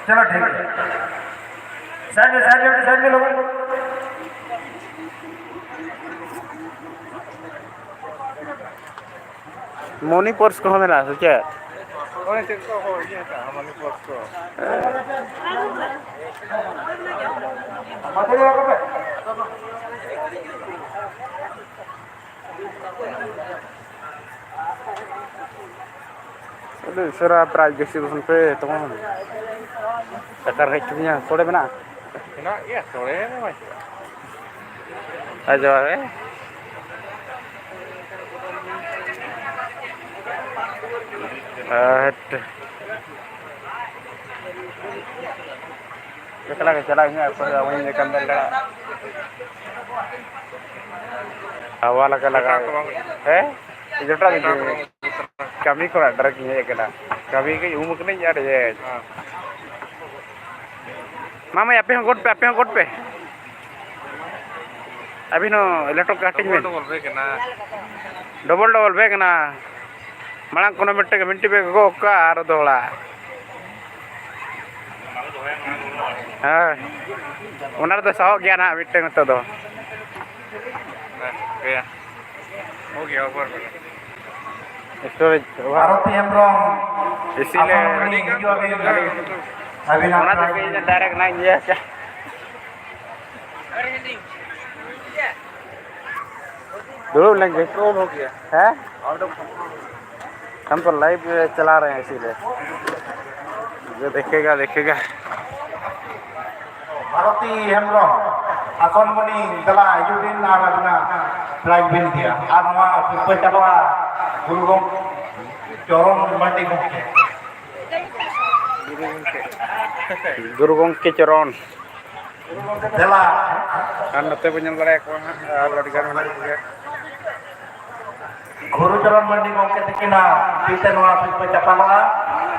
ᱪᱚᱞᱚ, ᱴᱷᱤᱠ ᱜᱮᱭᱟ᱾ ᱥᱟᱭᱤᱰ ᱨᱮ, ᱥᱟᱭᱤᱰ ᱨᱮ, ᱥᱟᱭᱤᱰ ᱨᱮ ᱞᱚᱜᱚᱱ᱾ ᱢᱚᱱᱤ ᱯᱟᱨᱥ ᱠᱚᱦᱚᱸ ᱢᱮᱱᱟᱜᱼᱟ ᱥᱮ ᱪᱮᱫ? ᱚᱱᱮ ᱪᱮᱫ ᱠᱚ ᱠᱚ ᱤᱭᱟᱹ ᱠᱟᱜᱼᱟ, ᱢᱚᱱᱤ ᱯᱟᱨᱥ ᱠᱚ᱾ ᱟᱹᱰᱤ ᱩᱥᱟᱹᱨᱟ prize distribution ᱯᱮ ᱛᱟᱵᱚᱱ᱾ ᱴᱟᱠᱟ ᱨᱮᱸᱜᱮᱡ ᱠᱤᱫᱤᱧᱟ, ᱥᱚᱲᱮ ᱢᱮᱱᱟᱜᱼᱟ? ᱢᱮᱱᱟᱜ ᱜᱮᱭᱟ, ᱥᱚᱲᱮ ᱫᱚ ᱵᱟᱹᱪᱩᱜᱼᱟ᱾ ᱦᱮᱸ, ᱡᱚᱦᱟᱨ ᱜᱮ᱾ ᱦᱮᱸᱴ᱾ ᱮᱠᱞᱟ ᱜᱮ ᱪᱟᱞᱟᱜ ᱦᱩᱭᱩᱜᱼᱟ, ᱚᱠᱚᱭ ᱦᱚᱸ ᱵᱟᱹᱧ ᱧᱟᱯᱟᱢ ᱫᱟᱲᱮᱭᱟᱜᱼᱟ᱾ ᱦᱟᱣᱟ ᱞᱟᱜᱟ ᱞᱟᱜᱟ᱾ ᱦᱮᱸ? ᱡᱚᱴᱟᱣ ᱫᱚ ᱠᱟᱹᱢᱤ ᱠᱷᱚᱱᱟᱜ direct ᱤᱧ ᱦᱮᱡ ᱟᱠᱟᱱᱟ᱾ ᱠᱟᱹᱢᱤ ᱜᱮ ᱩᱢ ᱠᱟᱹᱱᱟᱹᱧ ᱟᱨ ᱤᱭᱟᱹ᱾ ᱢᱟ ᱢᱟᱹᱭ, ᱟᱯᱮ ᱦᱚᱸ ᱜᱚᱴ ᱯᱮ, ᱟᱯᱮ ᱦᱚᱸ ᱜᱚᱴ ᱯᱮ᱾ ᱟᱹᱵᱤᱱ ᱦᱚᱸ ᱞᱮᱴᱚ ᱠᱚ ᱦᱟᱹᱴᱤᱧ ᱵᱮᱱ᱾ ᱰᱚᱵᱚᱞ ᱰᱚᱵᱚᱞ ᱵᱮᱜᱽ ᱠᱟᱱᱟ᱾ ᱢᱟᱲᱟᱝ ᱠᱷᱚᱱ ᱢᱤᱫᱴᱮᱱ ᱢᱤᱫᱴᱮᱱ ᱵᱮᱜᱽ ᱜᱚᱜ ᱠᱟᱜᱼᱟ ᱟᱨ ᱫᱚᱦᱲᱟ᱾ ᱦᱮᱸ, ᱚᱱᱟ ᱨᱮᱫᱚ ᱥᱟᱦᱚᱵ ᱜᱮᱭᱟ ᱱᱟᱦᱟᱜ ᱢᱤᱫᱴᱮᱱ ᱱᱤᱛᱚᱜ ᱫᱚ᱾ ᱦᱮᱸ, ᱴᱷᱤᱠ ᱜᱮᱭᱟ᱾ ᱦᱳ ᱜᱮᱭᱟ, ᱚᱵᱷᱟᱨ ᱢᱮ᱾ ᱥᱴᱳᱨᱮᱡᱽ ᱚᱵᱷᱟᱨ᱾ ᱵᱷᱟᱨᱚᱛᱤ ᱦᱮᱢᱵᱨᱚᱢ, ᱮᱥᱤ ᱞᱮ ᱟᱥᱟᱢ ᱠᱷᱚᱱ ᱦᱤᱡᱩᱜ ᱟᱵᱤᱱ᱾ ᱟᱹᱵᱤᱱᱟᱜ ᱚᱱᱟ ᱛᱮᱜᱮ ᱤᱧ ᱫᱚ ᱰᱟᱭᱨᱮᱠᱴ ᱱᱟᱜ ᱤᱧ ᱤᱭᱟᱹ ᱟᱪᱪᱷᱟ᱾ ᱫᱩᱲᱩᱵ ᱞᱮᱱ ᱜᱮ᱾ ᱦᱮᱸ? ᱦᱟᱢ ᱛᱚ ᱞᱟᱭᱤᱵᱷ ᱪᱟᱞᱟ ᱨᱮ ᱦᱮᱸ ᱤᱥᱤᱞᱤᱭᱮ᱾ ᱡᱮ ᱫᱮᱠᱷᱮᱜᱟ, ᱫᱮᱠᱷᱮᱜᱟ᱾ ᱵᱷᱟᱨᱚᱛᱤ ᱦᱮᱢᱵᱨᱚᱢ, ᱟᱥᱚᱱ ᱢᱚᱱᱤ, ᱫᱮᱞᱟ ᱦᱤᱡᱩᱜ ᱵᱤᱱ ᱟᱨ ᱟᱹᱵᱤᱱᱟᱜ ᱯᱨᱟᱭᱤᱡᱽ ᱵᱤᱱ ᱤᱫᱤᱭᱟ᱾ ᱟᱨ ᱱᱚᱣᱟ ᱥᱤᱨᱯᱟᱹ ᱪᱟᱞᱟᱜᱼᱟ ᱜᱩᱨᱩ ᱜᱚᱢᱠᱮ ᱪᱚᱨᱚᱱ ᱢᱟᱹᱱᱰᱤ ᱜᱚᱢᱠᱮ᱾ ᱜᱩᱨᱩ ᱜᱚᱢᱠᱮ ᱪᱚᱨᱚᱱ᱾ ᱫᱮᱞᱟ᱾ ᱟᱨ ᱱᱚᱛᱮ ᱵᱚᱱ ᱧᱮᱞ ᱫᱟᱲᱮᱭᱟᱠᱚᱣᱟ ᱦᱟᱸᱜ, ᱟᱨ ᱟᱹᱰᱤᱜᱟᱱ ᱢᱮᱱᱟᱜ ᱠᱚᱜᱮᱭᱟ᱾ ᱜᱩᱨᱩ ᱪᱚᱨᱚᱱ ᱢᱟᱹᱱᱰᱤ ᱜᱚᱢᱠᱮ ᱛᱤᱠᱤᱱᱟᱜ ᱛᱤ ᱛᱮ ᱱᱚᱣᱟ ᱥᱤᱨᱯᱟᱹ ᱪᱟᱯᱟᱞᱚᱜᱼᱟ᱾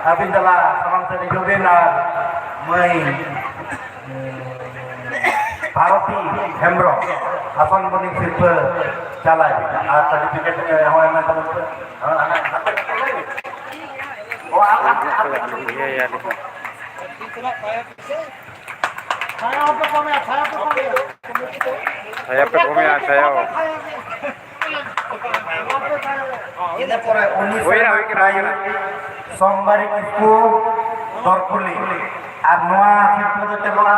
ᱟᱹᱵᱤᱱ ᱫᱮᱞᱟ ᱥᱟᱢᱟᱝ ᱥᱮᱫ ᱦᱤᱡᱩᱜ ᱵᱤᱱ ᱟᱨ ᱢᱟᱹᱭ ᱵᱷᱟᱨᱚᱛᱤ ᱦᱮᱢᱵᱨᱚᱢ ᱟᱥᱚᱱ ᱵᱚᱱᱤ ᱥᱤᱨᱯᱟᱹ ᱪᱟᱞᱟᱭ ᱵᱤᱱ᱾ ᱟᱨ ᱥᱟᱨᱴᱤᱯᱷᱤᱠᱮᱴ ᱦᱚᱸ ᱮᱢᱟᱭ ᱛᱟᱵᱚᱱ ᱯᱮ᱾ ᱤᱭᱟᱹᱭᱟ ᱟᱹᱞᱤᱧ ᱦᱚᱸ᱾ ᱪᱷᱟᱭᱟ ᱯᱮ ᱠᱚᱢᱮᱭᱟ, ᱪᱷᱟᱭᱟ᱾ ᱤᱱᱟᱹ ᱯᱚᱨᱮ ᱩᱱᱤᱥ ᱦᱩᱭ ᱮᱱᱟ, ᱨᱮᱱᱟᱜ ᱦᱩᱭ ᱠᱟᱱᱟ, ᱦᱩᱭ ᱯᱨᱟᱭᱤᱡᱽ ᱠᱟᱱᱟ᱾ ᱥᱳᱢᱵᱟᱨᱤ ᱠᱤᱥᱠᱩ, ᱫᱚᱨᱠᱩᱞᱤ᱾ ᱟᱨ ᱱᱚᱣᱟ ᱥᱤᱨᱯᱟᱹ ᱫᱚ ᱪᱟᱞᱟᱜᱼᱟ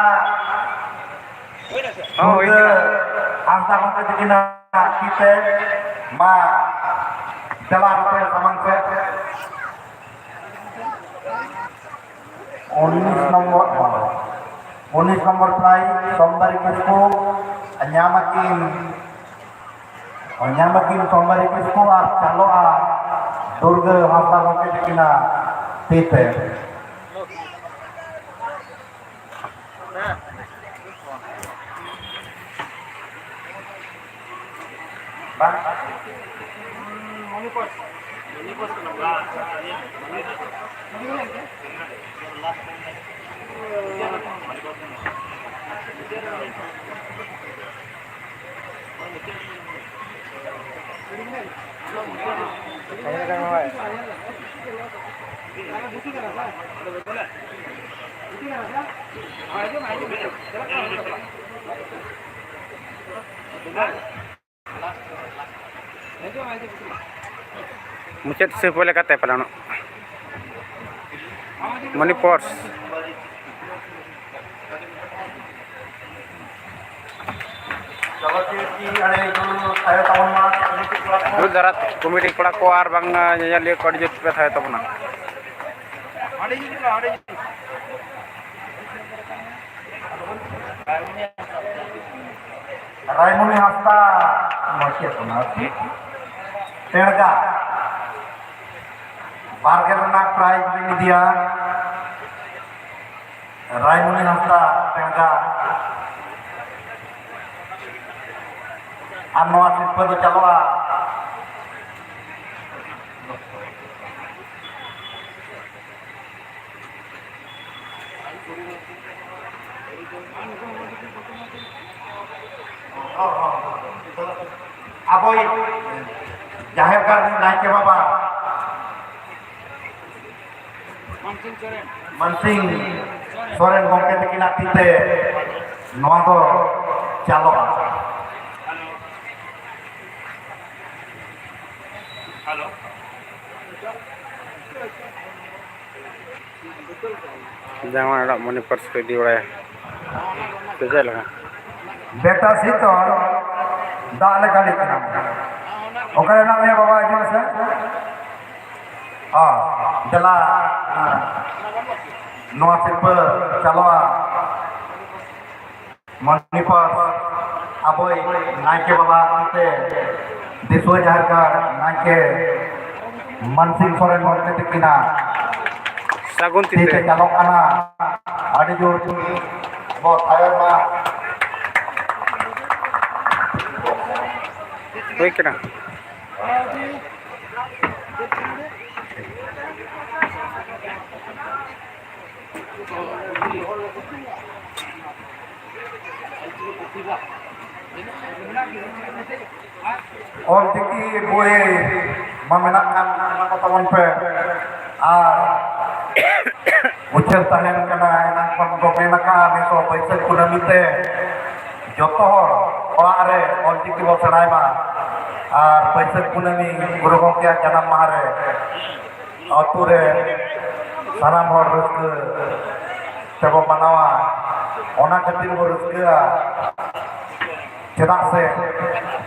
ᱦᱚᱸ, ᱦᱩᱭ ᱫᱩᱨᱜᱟᱹ ᱠᱟᱱᱟ᱾ ᱦᱟᱸᱥᱫᱟ ᱜᱚᱢᱠᱮ ᱛᱤᱠᱤᱱᱟᱜ ᱛᱤ ᱛᱮ᱾ ᱢᱟ, ᱪᱟᱞᱟᱜ ᱯᱮ ᱥᱟᱢᱟᱝ ᱥᱮᱫ᱾ ᱩᱱᱤᱥ ᱱᱚᱢᱵᱚᱨ, ᱩᱱᱤᱥ ᱱᱚᱢᱵᱚᱨ ᱯᱨᱟᱭᱤᱡᱽ ᱥᱳᱢᱵᱟᱨᱤ ᱠᱤᱥᱠᱩ ᱧᱟᱢ ᱟᱹᱠᱤᱱ, ᱧᱟᱢ ᱟᱹᱠᱤᱱ ᱥᱳᱢᱵᱟᱨᱤ ᱠᱤᱥᱠᱩ ᱟᱨ ᱪᱟᱞᱚᱜᱼᱟ ᱫᱩᱨᱜᱟᱹ ᱦᱟᱸᱥᱫᱟ ᱜᱚᱢᱠᱮ ᱛᱟᱹᱠᱤᱱᱟᱜ ᱛᱤ ᱛᱮ᱾ ᱵᱟᱝ᱾ ᱢᱩᱪᱟᱹᱫ ᱥᱤᱨᱯᱟᱹ ᱞᱮᱠᱟᱛᱮ ᱯᱟᱞᱚᱱᱚᱜ ᱢᱚᱱᱤ ᱯᱟᱨᱥ᱾ ᱫᱷᱩᱨ ᱫᱷᱟᱨᱟ ᱠᱚᱢᱤᱴᱤ ᱠᱚᱲᱟ ᱠᱚ ᱟᱨ ᱵᱟᱝ ᱧᱮᱧᱮᱞᱤᱭᱟᱹ ᱠᱚ ᱟᱹᱰᱤ ᱡᱳᱨ ᱯᱮ ᱛᱟᱦᱮᱸ ᱛᱟᱵᱚᱱᱟ᱾ ᱨᱟᱭᱢᱚᱱᱤ ᱦᱟᱸᱥᱫᱟ, ᱢᱟᱪᱮᱫ ᱚᱱᱟ ᱴᱮᱲᱜᱟ, ᱵᱟᱨ ᱜᱮᱞ ᱨᱮᱱᱟᱜ ᱯᱨᱟᱭᱤᱡᱽ ᱵᱤᱱ ᱤᱫᱤᱭᱟ᱾ ᱨᱟᱭᱢᱚᱱᱤ ᱦᱟᱸᱥᱫᱟ, ᱴᱮᱲᱜᱟ᱾ ᱟᱨ ᱱᱚᱣᱟ ᱥᱤᱨᱯᱟᱹ ᱫᱚ ᱪᱟᱞᱟᱜᱼᱟ᱾ ᱟᱵᱚᱭᱤᱡ ᱡᱟᱦᱮᱨ ᱜᱟᱲ ᱨᱤᱱ ᱱᱟᱭᱠᱮ ᱵᱟᱵᱟ ᱢᱟᱱᱥᱤᱝ ᱥᱚᱨᱮᱱ ᱜᱚᱢᱠᱮ ᱛᱟᱹᱠᱤᱱᱟᱜ ᱛᱤ ᱛᱮ ᱱᱚᱣᱟ ᱫᱚ ᱪᱟᱞᱚᱜᱼᱟ᱾ ᱡᱟᱶᱟᱭ ᱚᱲᱟᱜ ᱢᱚᱱᱤ ᱯᱟᱨᱥ ᱠᱚ ᱤᱫᱤ ᱵᱟᱲᱟᱭᱟ ᱥᱮ ᱪᱮᱫ ᱞᱮᱠᱟ? ᱵᱮᱴᱟ ᱥᱤᱛᱚᱞ, ᱫᱟᱜ ᱞᱮᱠᱟ ᱞᱤᱸᱜᱤᱱᱟ᱾ ᱚᱠᱟᱨᱮ ᱢᱮᱱᱟᱜ ᱢᱮᱭᱟ ᱵᱟᱵᱟ? ᱦᱤᱡᱩᱜ ᱢᱮᱥᱮ᱾ ᱚ, ᱫᱮᱞᱟ, ᱦᱮᱸ᱾ ᱱᱚᱣᱟ ᱥᱤᱨᱯᱟᱹ ᱪᱟᱞᱟᱜᱼᱟ ᱢᱚᱱᱤᱯᱩᱨ ᱟᱵᱚᱭᱤᱡ ᱱᱟᱭᱠᱮ ᱵᱟᱵᱟ ᱛᱤᱛᱮ, ᱫᱤᱥᱩᱣᱟᱹ ᱡᱟᱦᱮᱨ ᱜᱟᱲ ᱱᱟᱭᱠᱮ ᱢᱟᱱᱥᱤᱝ ᱥᱚᱨᱮᱱ ᱜᱚᱢᱠᱮ ᱛᱤᱠᱤᱱᱟᱜ ᱥᱟᱹᱜᱩᱱ ᱛᱤᱛᱮ ᱛᱤᱛᱮ᱾ ᱪᱟᱞᱚᱜ ᱠᱟᱱᱟ᱾ ᱟᱹᱰᱤ ᱡᱳᱨ ᱵᱚ ᱛᱟᱭᱚᱢᱟ᱾ ᱦᱩᱭ ᱠᱟᱱᱟ᱾ ᱚᱞ ᱪᱤᱠᱤ ᱵᱳᱭ ᱢᱟ ᱢᱮᱱᱟᱜ ᱠᱟᱱ, ᱚᱱᱟ ᱠᱚ ᱛᱟᱵᱚᱱ ᱯᱮ᱾ ᱟᱨ ᱩᱪᱷᱟᱹᱱ ᱛᱟᱦᱮᱱ ᱠᱟᱱᱟ, ᱮᱱᱟᱝ ᱠᱷᱚᱱ ᱠᱚ ᱢᱮᱱ ᱟᱠᱟᱫᱼᱟ, ᱱᱤᱛᱚᱜ ᱵᱟᱹᱭᱥᱟᱹᱠᱷ ᱠᱩᱱᱟᱹᱢᱤ ᱛᱮ ᱡᱚᱛᱚ ᱦᱚᱲ ᱚᱲᱟᱜ ᱨᱮ ᱚᱞ ᱪᱤᱠᱤ ᱵᱚ ᱥᱮᱬᱟᱭ ᱢᱟ᱾ ᱟᱨ ᱵᱟᱹᱭᱥᱟᱹᱠᱷ ᱠᱩᱱᱟᱹᱢᱤ ᱜᱩᱨᱩ ᱜᱚᱢᱠᱮᱭᱟᱜ ᱡᱟᱱᱟᱢ ᱢᱟᱦᱟ ᱨᱮ ᱟᱹᱛᱩ ᱨᱮ ᱥᱟᱱᱟᱢ ᱦᱚᱲ ᱨᱟᱹᱥᱠᱟᱹ ᱛᱮᱵᱚ ᱢᱟᱱᱟᱣᱟ᱾ ᱚᱱᱟ ᱠᱷᱟᱹᱛᱤᱨ ᱵᱚ ᱨᱟᱹᱥᱠᱟᱹᱜᱼᱟ, ᱪᱮᱫᱟᱜ ᱥᱮ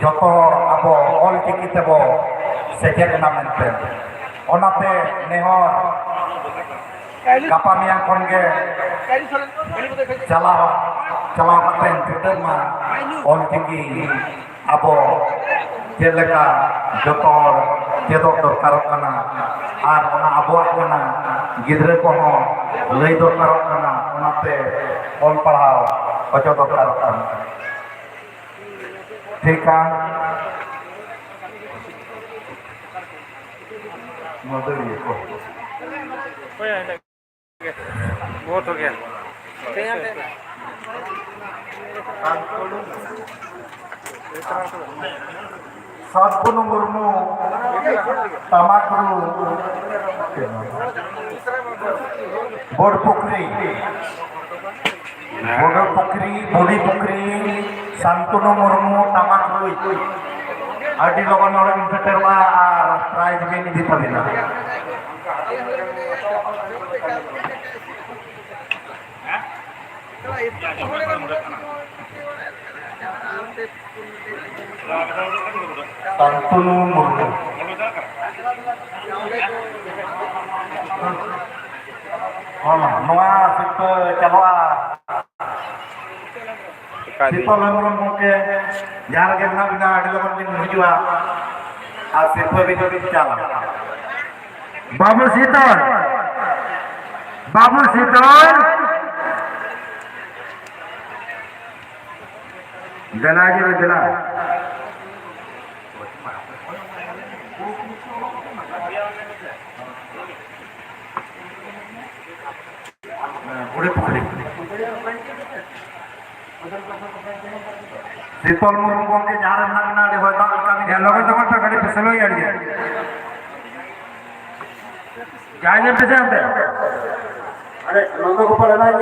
ᱡᱚᱛᱚ ᱦᱚᱲ ᱟᱵᱚ ᱚᱞ ᱪᱤᱠᱤ ᱛᱮᱵᱚ ᱥᱮᱪᱮᱫ ᱮᱱᱟ ᱢᱮᱱᱛᱮ᱾ ᱚᱱᱟᱛᱮ ᱱᱮᱦᱚᱨ ᱜᱟᱯᱟ ᱢᱮᱭᱟᱝ ᱠᱷᱚᱱ ᱜᱮ ᱪᱟᱞᱟᱣ, ᱪᱟᱞᱟᱣ ᱠᱟᱛᱮ ᱪᱷᱩᱴᱟᱹᱜ ᱢᱟ ᱚᱞ ᱪᱤᱠᱤ᱾ ᱟᱵᱚ ᱪᱮᱫ ᱞᱮᱠᱟ ᱡᱚᱛᱚ ᱦᱚᱲ ᱪᱮᱫᱚᱜ ᱫᱚᱨᱠᱟᱨᱚᱜ ᱠᱟᱱᱟ, ᱟᱨ ᱚᱱᱟ ᱟᱵᱚᱣᱟᱜ ᱠᱟᱱᱟ, ᱜᱤᱫᱽᱨᱟᱹ ᱠᱚᱦᱚᱸ ᱞᱟᱹᱭ ᱫᱚᱨᱠᱟᱨᱚᱜ ᱠᱟᱱᱟ, ᱚᱱᱟᱛᱮ ᱚᱞ ᱯᱟᱲᱦᱟᱣ ᱦᱚᱪᱚ ᱫᱚᱨᱠᱟᱨᱚᱜ ᱠᱟᱱᱟ᱾ ᱴᱷᱤᱠᱟ᱾ ᱢᱟᱹᱫᱟᱹᱲᱤᱭᱟᱹ ᱠᱚ᱾ ᱵᱚᱦᱩᱛ ᱦᱳ ᱜᱮᱭᱟ᱾ ᱥᱟᱱᱛᱩᱱᱩ ᱢᱩᱨᱢᱩ, ᱛᱟᱢᱟᱠᱨᱩ, ᱵᱳᱰ ᱯᱩᱠᱷᱨᱤ, ᱵᱳᱰ ᱯᱩᱠᱷᱨᱤ, ᱵᱳᱰᱤ ᱯᱩᱠᱷᱨᱤ, ᱥᱟᱱᱛᱩᱱᱩ ᱢᱩᱨᱢᱩ, ᱛᱟᱢᱟᱠᱨᱩ᱾ ᱟᱹᱰᱤ ᱞᱚᱜᱚᱱ ᱱᱚᱰᱮ ᱵᱤᱱ ᱥᱮᱴᱮᱨᱚᱜᱼᱟ ᱟᱨ ᱯᱨᱟᱭᱤᱡᱽ ᱵᱤᱱ ᱤᱫᱤ ᱛᱟᱵᱤᱱᱟ᱾ ᱥᱟᱱᱛᱩᱱᱩ ᱢᱩᱨᱢᱩ᱾ ᱦᱚᱸ, ᱱᱚᱣᱟ ᱥᱤᱨᱯᱟᱹ ᱪᱟᱞᱟᱜᱼᱟ᱾ ᱚᱠᱟ ᱤᱫᱤ? ᱥᱤᱨᱯᱟᱹ ᱞᱚᱱᱰᱨᱚᱢ ᱜᱚᱢᱠᱮ, ᱡᱟᱦᱟᱸ ᱨᱮᱜᱮ ᱢᱮᱱᱟᱜ ᱵᱤᱱᱟ, ᱟᱹᱰᱤ ᱞᱚᱜᱚᱱ ᱵᱤᱱ ᱦᱤᱡᱩᱜᱼᱟ ᱟᱨ ᱥᱤᱨᱯᱟᱹ ᱵᱤᱱ ᱪᱟᱞᱟ᱾ ᱵᱟᱹᱵᱩ ᱥᱤᱛᱚᱞ, ᱵᱟᱹᱵᱩ ᱥᱤᱛᱚᱞ, ᱫᱮᱞᱟ ᱜᱤᱨᱟᱹ ᱫᱮᱞᱟ᱾ ᱵᱩᱲᱦᱤ ᱯᱩᱠᱷᱨᱤ᱾ ᱥᱤᱛᱚᱞ ᱢᱩᱨᱢᱩ ᱜᱚᱢᱠᱮ, ᱡᱟᱦᱟᱸ ᱨᱮ ᱢᱮᱱᱟᱜ ᱵᱤᱱᱟ, ᱟᱹᱰᱤ ᱦᱚᱭ ᱫᱟᱜ ᱞᱮᱠᱟ ᱵᱤᱱ ᱦᱮᱡ ᱞᱚᱜᱚᱱ ᱛᱟᱵᱚᱱ ᱯᱮ, ᱠᱟᱹᱴᱤᱡ ᱯᱮ ᱥᱞᱳᱭᱟ ᱟᱹᱰᱤ ᱜᱮ᱾ ᱡᱟᱦᱟᱸᱭ ᱜᱮ ᱯᱮᱥᱮ ᱚᱱᱛᱮ᱾ ᱟᱨᱮ, ᱱᱚᱱᱫᱚ ᱜᱳᱯᱟᱞ ᱮᱱᱟᱭ᱾